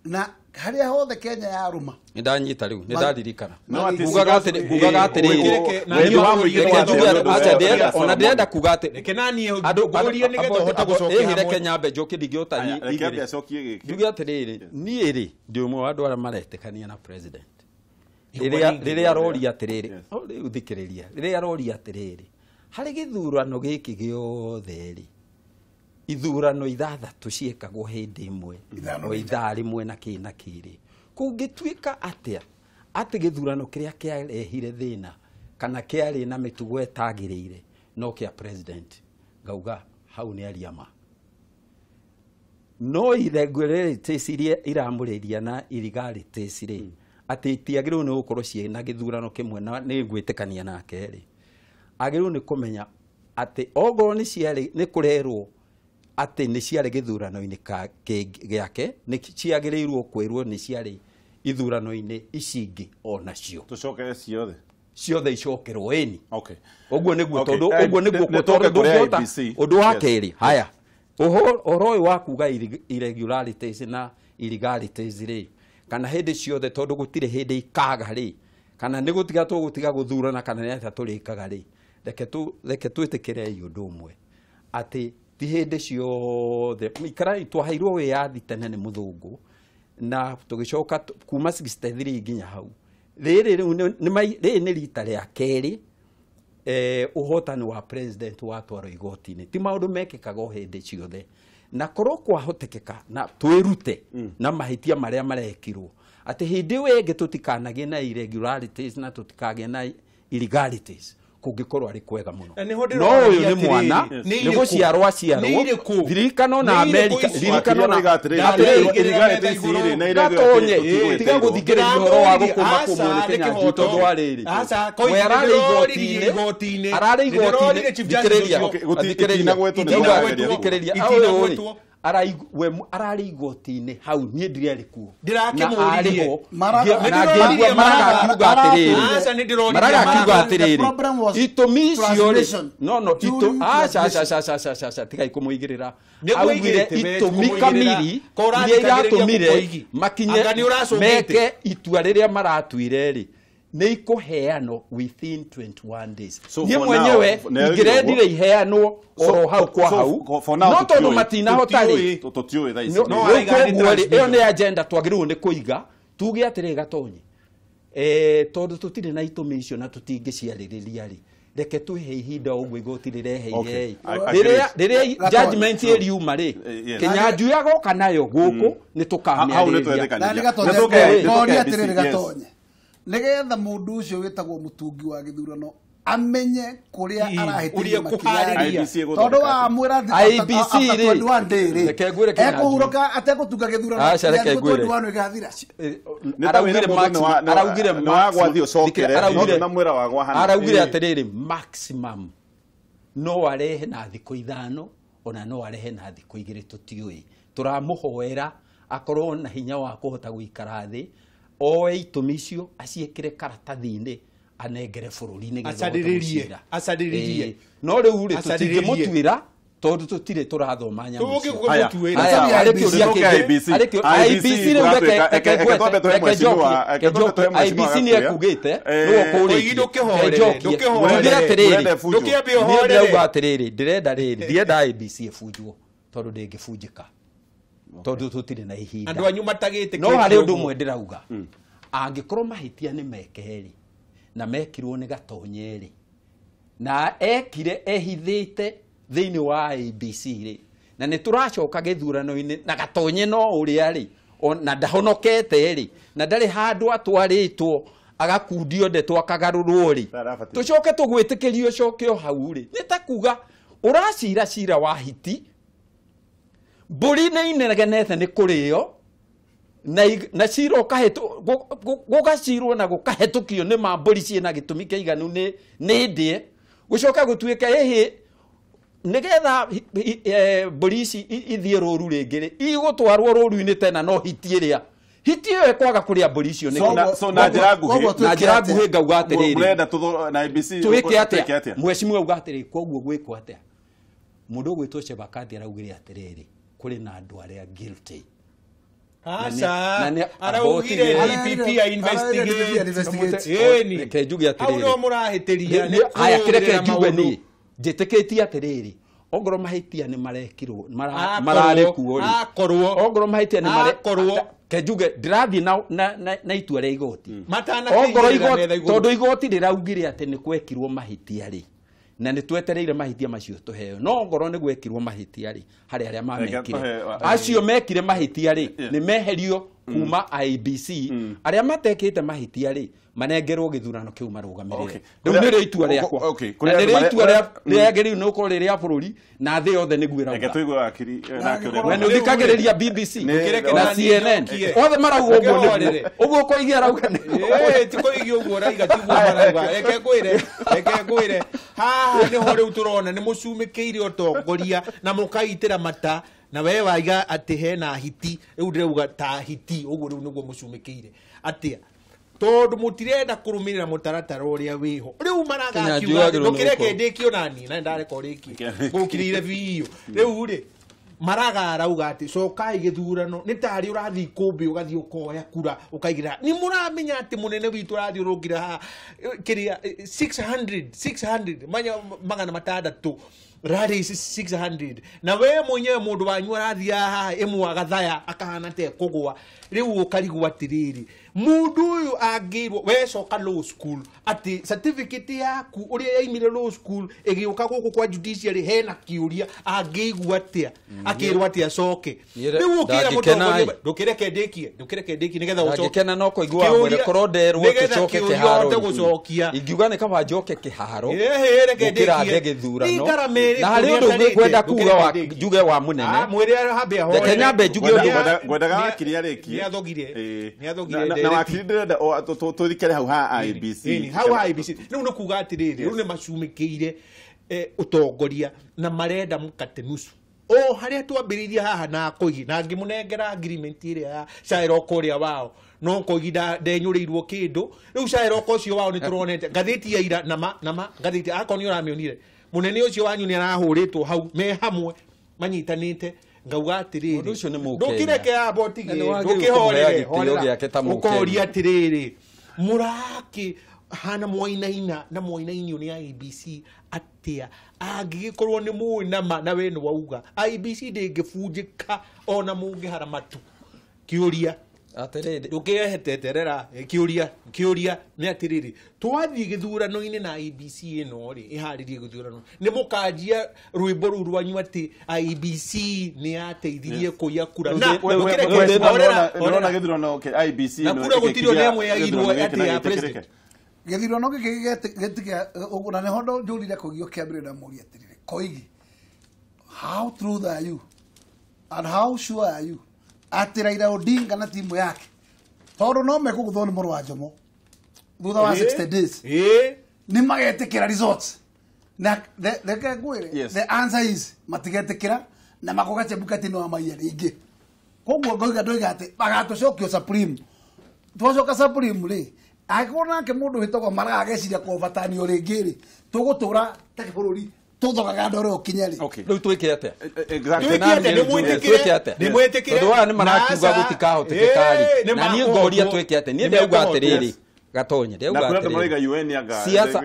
na harĩa hothe Kenya yarũma Nĩ ndanyita rĩu, nĩ ndaririkana. No, atĩ Ngugaga atĩrĩ, ngugaga atĩrĩrĩ. Wendi wa mũingĩ Reke wa njuge thĩ, atĩ- acha ndĩrenda ona ndĩrenda kuga atĩ Reke naniĩ andũ ngũrie nĩgetha ũhote gũcokia ĩhĩ reke hamwe. nyambe njoke ndingĩhota Aya, reke ambe igĩrĩ. acokie gĩkĩ. Njuge atĩrĩrĩ, niĩ rĩ ndĩ ũmwe wa andũ arĩa maretĩkania na president. Igua Rĩrĩa rĩngĩ. rĩrĩa aroria atĩrĩrĩ, Yes. o rĩu thikĩrĩria, rĩrĩa aroria atĩrĩrĩ, harĩ gĩthurano gĩkĩ gĩothe rĩ, ithurano ithathatũ ciĩkagwo hĩndĩ ĩmwe o ithaa rĩmwe na kĩ na kĩrĩ kũngĩtuĩka atĩa atĩ gĩthurano kĩrĩa kĩarehire thĩna kana kĩarĩ na mĩtugo ĩtagĩrĩire no kĩa president ngauga hau nĩ aria ma no irregularities iria iramũrĩria na illegalities rĩ atĩ itiagĩrĩirwo nĩ gũkorwo ciĩ na gĩthurano kĩmwe na nĩ ngwĩtĩkania nake rĩ agĩrĩirwo nĩ kũmenya atĩ ongorwo nĩ ciarĩ nĩ kũrerwo atĩ nĩ ciarĩ gĩthurano-inĩ gĩake nĩ ciagĩrĩirwo kwĩrwo nĩ ciarĩ ithurano-inĩ ici ingĩ onacio Tũcokere ciothe. ciothe icokerwo ĩni Okay. ũguo nĩguo Okay. tondũ ũguo nĩguo Nĩ tondũ tũke kũrĩ ndũngĩhota IEBC. ũndũ wa Yes. kerĩ haya ũhoro ũyũ wa kuga irregularities na illegalities rĩ kana hĩndĩ ciothe tondũ gũtirĩ hĩndĩ ikaga rĩ kana nĩ gũtiga tũgũtiga gũthurana kana nĩ atĩa tũrĩkaga rĩ reke twĩtĩkĩrei ũndũ ũmwe atĩ ti hĩndĩ ciothe ikarai twaheirwo wĩyathi tene nĩ mũthũngũ na tũgĩcoka kuma 63 nginya hau rĩrĩ rĩu rĩrĩ nĩ rita rĩa kerĩ ũhotani wa president watwarwo igoti-inĩ ti maũndũ mekĩkaga o hĩndĩ ciothe na korwo kwahotekeka na twĩrute na mahĩtia marĩa marekirwo atĩ hĩndĩ ĩyo ĩngĩ tũtikanagĩe na irregularities na tũtikagĩe na illegalities kũngĩkorwo arĩ kwega mũno Na nĩho no ũyũ ndĩroria nĩ mwana atĩrĩrĩ, nĩ nĩ irĩkũ? gũciarwo aciarwo Nĩ irĩkũ? ririkano na Nĩ irĩkũ Amerika icio? ririkano na Atĩrĩrĩ, gatonye tiga gũthikĩrĩria ũhoro wa gũkũma kũmwo nĩ Kenya Njui tondũ wa rĩrĩ Aca, we ararĩ igoti-inĩ, igoti-inĩ ararĩ nĩndĩrorire igoti-inĩ Chief Justice thikĩrĩria ũcio. Okay, gũti- thikĩrĩria itinagwetwo nĩ Itinagwetwo. thikĩrĩria Itinagwetwo. ũyũ rĩ ararĩ igoti-inĩ hau niĩ ndirarĩ kuo Ndĩrakĩmũririe. na arĩ ho Maraga- na ngĩigua Maraga akiuga atĩrĩrĩ Aca, nĩndĩroririe Maraga akiuga Maraga. The atĩrĩrĩ problem was itũmi icio rĩ translation. no During aca aca translation. aca aca aca aca tigai kũmũigĩrĩra Nĩ augire kũigĩrĩte, we, itũmi kũmũigĩrĩra. kamiri Ko iria ũrathikagĩrĩria iratũmire kũmũigi. makinye Anga nĩ ũracũngĩte. meke itua rĩrĩa maratuire rĩ nĩ ikũheanwo within 21 days So niĩ for mwenyewe now, nĩ ingĩrendire iheanwo oro hau kwa so hau for now no tondũ tũtiũĩ. matinahota rĩ Tũtiũĩ thaa ici. No, No, rĩu araiga nĩ koguo rĩ, ĩyo transmission. nĩ agenda twagĩrĩirwo nĩ kũiga tuge atĩrĩ gatonye tondũ tũtirĩ na itũmi icio na tũtingĩciarĩrĩria rĩ reke twĩhe ihinda ũguo igoti rĩreheire Okay. ĩ I rĩrĩa agree. rĩrĩa Gatonye. judgment ĩriuma rĩ Yes. Kenya Njui agoka nayo gũkũ nĩ Hau nĩ tũkamĩarĩrĩria twetĩkanĩria. Na nĩ Gatonye, Nĩ tũke- nĩ ngoria tũke atĩrĩrĩ IEBC, yes. Gatonye nĩgetha mũndũ ũcio wĩtagwo mũtungi wa gĩthurano amenye kũrĩa Hihi, arahĩtĩria ũrĩa makinya kũharĩria. IEBC ĩgũthondeka tondũ wamwĩra IEBC rĩ, reke ngwĩre Kenya Njui. ekũhurũka ategũtunga gĩthurano Aca, reke thikũ ngwĩre. 21 ĩgathira. Nĩ ta wĩra mũndũ araugire nĩ wa gwathiĩ ũcokere, no ndũnamwĩra wa gwa hana. araugire atĩrĩrĩ maximum no arehe na thikũ 5 ona no arehe na thikũ 2 tũtiũĩ tũramũhoera akorwo na hinya wa kũhota gũikara thĩ oe itũmi icio aciĩkĩre karatathi-inĩ anengere bũrũri nĩgetha ũhote Acarĩrĩrie, gũcira. acarĩrĩrie. Ĩĩ. No rĩu rĩ Acarĩrĩrie. tũtingĩmũtuĩra Tondu tutire turathoma nyamũ icio. Tũgũkĩgũtuĩra. Aya, harĩ kĩũria Tũke kĩngĩ. IBC. Harĩ IBC IBC rĩu reke twambe tũhe mheshimiwa- reke twambe tũhe mheshimiwa IBC nĩ Gakuya. ekugĩte nĩwe Koigi ũkũrĩtie. ndũkĩhorere, Njokie. ndũkĩhorere. Njuge atĩrĩrĩ, Mũrende bunjo. Ndũkĩambe niĩ ũhorere. ndĩrauga atĩrĩrĩ, ndĩrenda rĩrĩ, ndirenda IBC ĩbunjwo tondũ ndĩngĩbunjĩka tondũ tũtirĩ na ihinda. Andũ anyu matagĩtĩkĩtie No harĩ ũndũ ũguo. ũmwe ndĩrauga, angĩkorwo mahĩtia nĩ meke-rĩ na mekirwo nĩ Gatonye-rĩ na ekire ehithĩte thĩinĩ wa ABC rĩ na nĩ tũracoka gĩthurano-inĩ na Gatonye no ũrĩa rĩ na ndahonokete rĩ na ndarĩ handũ atwarĩtwo agakundio ndeto akagarũrwo rĩ Ndarabatiĩ. tũcoke tũgwĩtĩkĩrie ũcoke o hau rĩ nĩ ta kuga ũracira cira wa hiti mbũri nĩ inegenete nĩ kũrĩo na cira gũgacirwo na gũkahetũkio nĩ ma mbũri ciĩna gĩtũmi kĩiganu nĩ ndĩe gũcoka gũtuĩke ĩhĩ nĩgetha mbũri ici ithiĩ rũru rĩngĩ rĩ igũtwarwo rũru-inĩ tena no hiti ĩrĩa hiti ĩyo ĩkwaga kũrĩa mbũri icio nĩkĩ? So na njĩra nguhĩ Na njĩra nguhĩ ngauga atĩrĩrĩ mũrenda tũtho na IBC twĩke atĩa mheshimiwa auga atĩrĩrĩ koguo gwĩkwo atĩa mũndũ ũgwĩtwo Chebakati araugire atĩrĩrĩ kũrĩ na andũ arĩa guilty. Aca, araugire DPP a investigate. Ĩni. Reke njuge Hau atĩrĩrĩ no mũrahĩtĩria nĩ aya kĩreke kũrũĩrĩra njuge maũndũ. niĩ njĩtĩkĩtie atĩrĩrĩ ongorwo mahĩtia nĩ marekirwo mararĩ kuo rĩ Akorwo. ongorwo mahĩtia nĩ mare Akorwo. ke njuge ndĩrathiĩ na itua rĩa igoti Matanakĩigĩrĩra ongorwo metha igoti igũrũ. tondũ igoti rĩraugire atĩ nĩ gwekirwo mahĩtia rĩ na nĩ twetereire mahĩtia macio tũheo no ongorwo nĩ gwekirwo mahĩtia rĩ harĩ arĩa mamekire acio mekire mahĩtia rĩ nĩ meherio kuma IBC arĩa matekĩte mahĩtia rĩ manengerwo gĩthurano kĩu marũgamĩrĩre rĩu nĩrĩo itua rĩakwa na nĩrĩo itua rĩagĩrĩirwo nĩ gũkorwo rĩ rĩa bũrũri na thĩ yothe nĩguo Reke ĩrauga. tũigue wakiri nake ũrĩa We nĩ ũthikagĩrĩria BBC na CNN othe marauga ũguo nĩguo ũguo Koigi arauga nĩguo. Ti Koigi ũguo ũraiga tiguo marauga. Reke ngwĩre haha nĩho rĩu tũrona nĩ mũcumĩkĩire ũtongoria na mũkaitĩra mata na we waiga atĩ hena hiti rĩu ndĩrauga ta hiti ũguo rĩu nĩguo mũcumĩkĩire atĩa tondũ mũtirenda kũrũmĩrĩra mũtaratara ũrĩa wĩho rĩu maragakiuga ndũkĩreke ndĩkio nani na ndareka ũrĩkie ngũkirĩire biũ rĩu rĩ maraga arauga atĩ cokai gĩthurano nĩ tarĩ ũrathiĩ ikũmbĩ ũgathiĩ ũkoya kura ũkaigĩrĩra nĩ mũramenya atĩ mũnene witũ ũrathiĩ ũrũngire haha kĩrĩa 600 manya magana matandatũ rally 600 na we mwenyewe mũndũ wanyu arathiĩ haha ĩmwe agathaya akahana ta ekũgũa rĩu ũkarigwo atĩrĩrĩ mũndũ ũyũ angĩirwo we coka law school atĩ certificate yaku ũrĩa yaimire law school ĩgĩũka gũkũ kwa judiciary hena kĩũria angĩigua atĩa akĩrwo atĩ acoke rĩu ũkĩra mũtongoria ndũkĩreke ndĩkie nĩgetha ũcoke ndangĩkena no kũigua mwĩre korwo nderwo tũcoke kĩharo ũhote gũcokia ingiuga nĩ kaba njoke kĩharo reke gũkĩra ndĩkie nde gĩthurano na na harĩ ũndũ ũngĩ ngwenda kuga njuge wa mũnene reke nyambe njuge ũndũ ngwendaga wakiri arĩkie nĩathogire na wakiri ndĩrenda tũthikere hau ha IBC hau ha IBC rĩu nĩ kuga atĩrĩrĩ rĩu nĩ macumĩkĩire ũtongoria na marenda mũkate nusu o harĩa twambĩrĩirie haha na Koigi na ngĩmũnengera agreement ĩrĩa ya Shairoko ũrĩa wao no Koigi ndenyũrĩirwo kĩndũ rĩu Shairoko ũcio wao nĩ tũronete ngathĩti ya ira nama ngathĩti akorwo nĩ ũramĩonire mũnene ũcio wanyu nĩ arahũrĩtwo hau me hamwe manyitanĩte ngauga atĩrĩrĩ ndũkĩreke amba ũtige ndũkĩhorere ũkoria atĩrĩrĩ mũrakĩ hana mwainaina na mwainainio nĩ IEBC atĩa angĩgĩkorwo nĩ mũĩ nama na we nĩ wauga IEBC ndĩngĩbunjĩka ona mũngĩhara matu kĩũria atĩrĩrĩ ndũkĩeheteterera kĩũria nĩ atĩrĩrĩ twathiĩ gĩthurano-inĩ na IEBC ĩno rĩ ĩharĩrie gĩthurano nĩ mũkanjia rwĩmbo rũu rwanyu atĩ IEBC nĩ yateithirie kũiya kura na gĩthurano IEBC na kura gũtirĩ ona ĩmwe yairwo atĩ ya president gĩthurano gĩkĩ gĩtikia na nĩho njũrire Koigi ũkĩambĩrĩria ndamũria atĩrĩrĩ Koigi how true are you and how sure are you atĩ Raila Odinga na timu yake tondũ no mekũgũthwo nĩ mũrũ wa Njomo thutha wa 60 days nĩ magetĩkĩra results na reke ngwĩre the answer is matigetĩkĩra na makoga Chebukati nĩ wamaiya rĩngĩ koguo ngoiga ndoiga atĩ magatũcokio Supreme twacoka Supreme rĩ angĩkorwo nake mũndũ wĩtagwo Maraga ageciria kũbatanio rĩngĩ rĩ tũgũtũra ta bũrũri Tuthogaga andũ arĩa ũkinya rĩ. Rĩu twĩke atĩa? Exactly. Twĩke atĩa? Tondũ aya nĩ marakiuga gũtikahoteka rĩ. Na niĩ ngoria twĩke atĩa? Niĩ ndauga atĩrĩrĩ. Gatonye ndauga atĩrĩrĩ. Siasa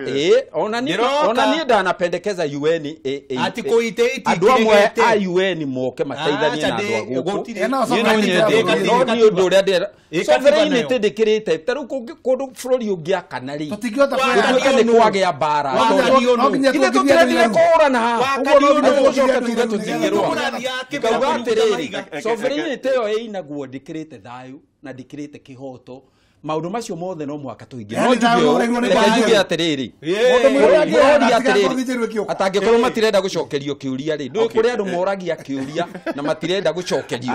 ona niĩ ndanapendekeza UN ati kũite andũ amwe a UN moke mateithanie na andũ a gũkũ. No nĩ ũndũ ũrĩa ndĩrenda. Sovereignty ndĩkĩrĩte ta rĩu kũndũ bũrũri ũngĩakana rĩ. Tũtingĩhota Gũtuĩke nĩ kwagĩa mbara. Ithe tũtirendire kũhũrana haha. Ũguo no nginya tũcoke tuge tũtingĩrũa. Ngauga atĩrĩrĩ, sovereignty ĩyo ĩinagwo ndĩkĩrĩte thayũ na ndĩkĩrĩte kĩhoto. Maũndũ macio mothe no mũhaka tũhingie. No njuge atĩrĩrĩ, mũroria atĩrĩrĩ, atangĩkorwo matirenda gũcokerio kĩũria rĩ, ndũĩ kũrĩ andũ moragia kĩũria na matirenda gũcokerio.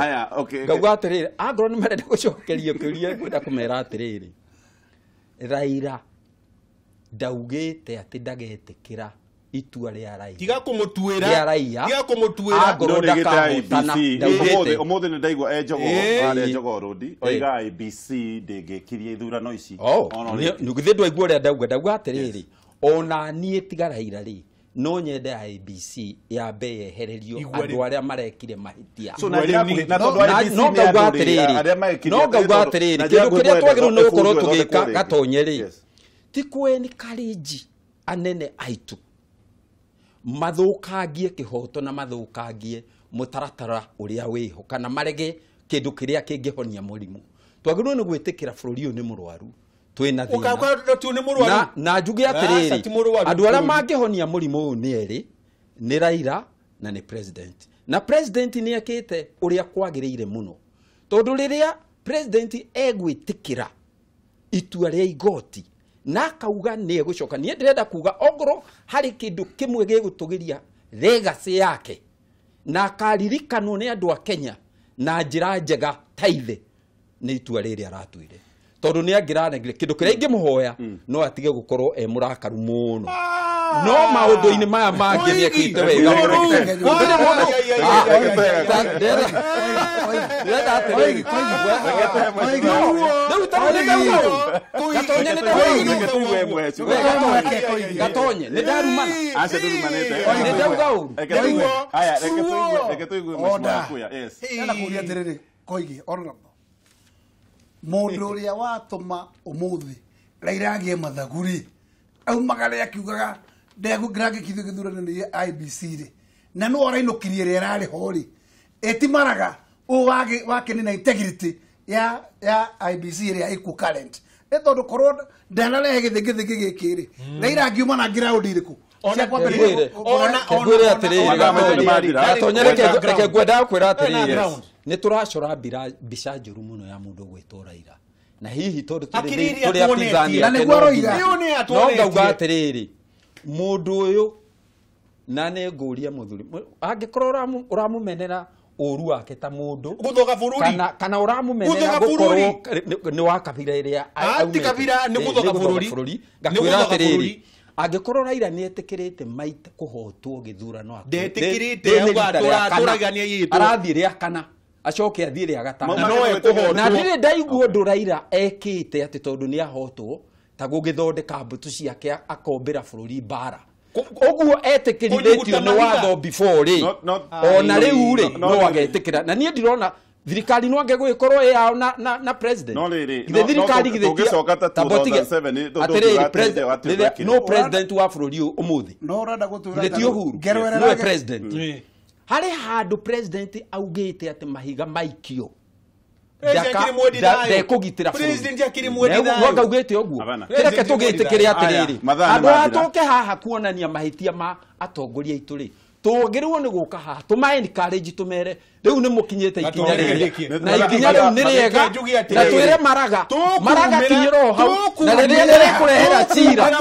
Ngauga atĩrĩrĩ, angorwo nĩ marenda gũcokerio kĩũria, ngwenda kũmera atĩrĩrĩ, Raila ndaugĩte atĩ ndagetĩkĩra itua rĩa raia. Tiga kũmũtuĩra. Rĩa raia. Tiga kũmũtuĩra. Angorwo ndakahotana. Ndaugĩte. Ũmũthĩ nĩ ndaigua Ejogoo, arĩa Ejogoo Rũndi, oiga IEBC ndĩngĩkirie ithurano ici. Githĩ ndwaigua ũrĩa ndauga atĩrĩrĩ, ona niĩ tiga Raila rĩ, no nyende IEBC yambe yehererio andũ arĩa marekire mahĩtia. No ngauga atĩrĩrĩ, no ngauga atĩrĩrĩ, kĩndũ kĩrĩa twagĩrĩirwo nĩ gũkorwo tũgĩka Gatonye rĩ, ti kũ-encourage anene aitũ mathũkangie kĩhoto na mathũkangie mũtaratara ũrĩa wĩho kana marege kĩndũ kĩrĩa kĩngĩhonia mũrimũ. Twagĩrĩirwo nĩ gwĩtĩkĩra bũrũri ũyũ nĩ mũrwaru, twĩna thĩna. Na njuge atĩrĩrĩ, andũ arĩa mangĩhonia mũrimũ ũyũ nĩ erĩ, nĩ Raila na nĩ president. Na president nĩ ekĩte ũrĩa kwagĩrĩire mũno, tondũ rĩrĩa president egwĩtĩkĩra itua rĩa igoti na akauga nĩ egũcoka, niĩ ndĩrenda kuga ongorwo harĩ kĩndũ kĩmwe gĩgũtũgĩria legacy yake na akaririkanwo nĩ andũ a Kenya na njĩra njega ta ithe, nĩ itua rĩrĩ aratuire. Tondũ nĩ angĩranengire kĩndũ kĩrĩa ingĩmũhoya no atige gũkorwo e mũrakaru mũno. No maũndũ-inĩ maya mangĩ nĩ ekĩte wega mũno. Gatonye nĩ ndarumana. Nĩ ndauga ũru. Reke tũigue Mheshimiwa Kuya. Ndĩrenda kũũria atĩrĩrĩ, Koigi, honorable, mũndũ ũrĩa watũma ũmũthĩ Raila agĩe mathaguri aumagare akiugaga ndegũngĩrangĩkithio gĩthurano nĩ IEBC rĩ, na nĩ arainũkirie ĩrĩa ĩrarĩ ho rĩ, ĩtimaraga ũũ wake nĩ na integrity ya IEBC ĩrĩa ĩkuo current. Nĩ tondũ korwo ndanarehe gĩthĩngĩthĩngĩ gĩkĩ rĩ, Raila angiuma na ngiraũndi ĩrĩkũ? Ngwĩre atĩrĩrĩ, Gatonye, reke ngwendaga kwĩra atĩrĩrĩ, nĩ tũracora mbica njũru mũno ya mũndũ ũgwĩtwo Raila. Na hihi tondũ tũrĩ apinzani ake no ngauga atĩrĩrĩ, mũndũ ũyũ na nĩ ngũria mũthuri, angĩkorwo ũramũmenera ũru wake ta mũndũ gũthoga bũrũri kana ũramũmenera gũkorwo nĩ wa kabira ĩrĩa aumĩte, kabira nĩ gũthoga bũrũri, ngakwĩra atĩrĩrĩ, angĩkorwo Raila nĩ etĩkĩrĩte maita kũhotwo gĩthurano ndetĩkĩrĩte arathiĩ rĩa kana acoke athiĩ rĩa gatano, na ndirĩ ndaigua ũndũ Raila ekĩte atĩ tondũ nĩ ahotwo ta gũgĩthondeka mbũtũ ciake akombĩra bũrũri mbara. Ũguo etĩkĩrithĩtio nĩ watho before rĩ, ona rĩu rĩ no agetĩkĩra. Na niĩ ndirona thirikari no ange gũgĩkorwo ĩ yao na president. Githĩ thirikari githĩ atĩrĩrĩ, no president wa bũrũri ũyũ ũmũthĩ githĩ ti Uhuru nĩwe president. Harĩ handũ president augĩte atĩ mahiga maikio ndekũgitĩra bũrũri. Ngaugĩte ũguo, reke tũgĩtĩkĩre atĩrĩrĩ, andũ aya tũke haha kuonania mahĩtia ma atongoria aitũ rĩ, tũngĩrĩrwo nĩ gũka haha tũma encourage tũmere rĩu nĩ mũkinyĩte ikinya rĩrĩ, na ikinya rĩu nĩ rĩega, na twĩre Maraga, Maraga kinyĩra o hau, na rĩrĩa ndĩrĩkũrehera cira, na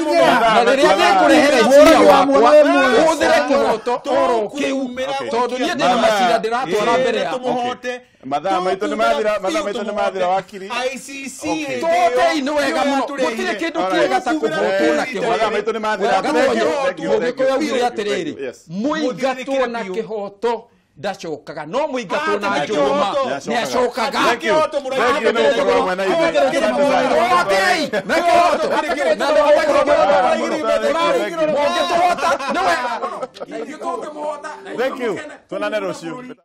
rĩrĩa ndĩrĩkũrehera cira wakwa hũthĩre kĩhoto oro kĩu, tondũ niĩ ndĩna macira ndĩratwara mbere yakwa. Mathaa maitũ nĩ mathira, mathaa maitũ nĩ mathira wakiri. ICC tũhotei nĩ wega mũno, gũtirĩ kĩndũ kĩega ta kũhotwo na kĩhoto. Mathaa maitũ nĩ mathira. Mũgĩkũyũ augire atĩrĩrĩ, mũingatwo na kĩhoto Ndacokaga no mũingatwo na njũgũma nĩ acokaga. Thank you. Thank you nĩ gũkorwo hamwe na ithuĩ. Mũngĩtũhota nĩwe. Thank you. Tuonane rũciũ.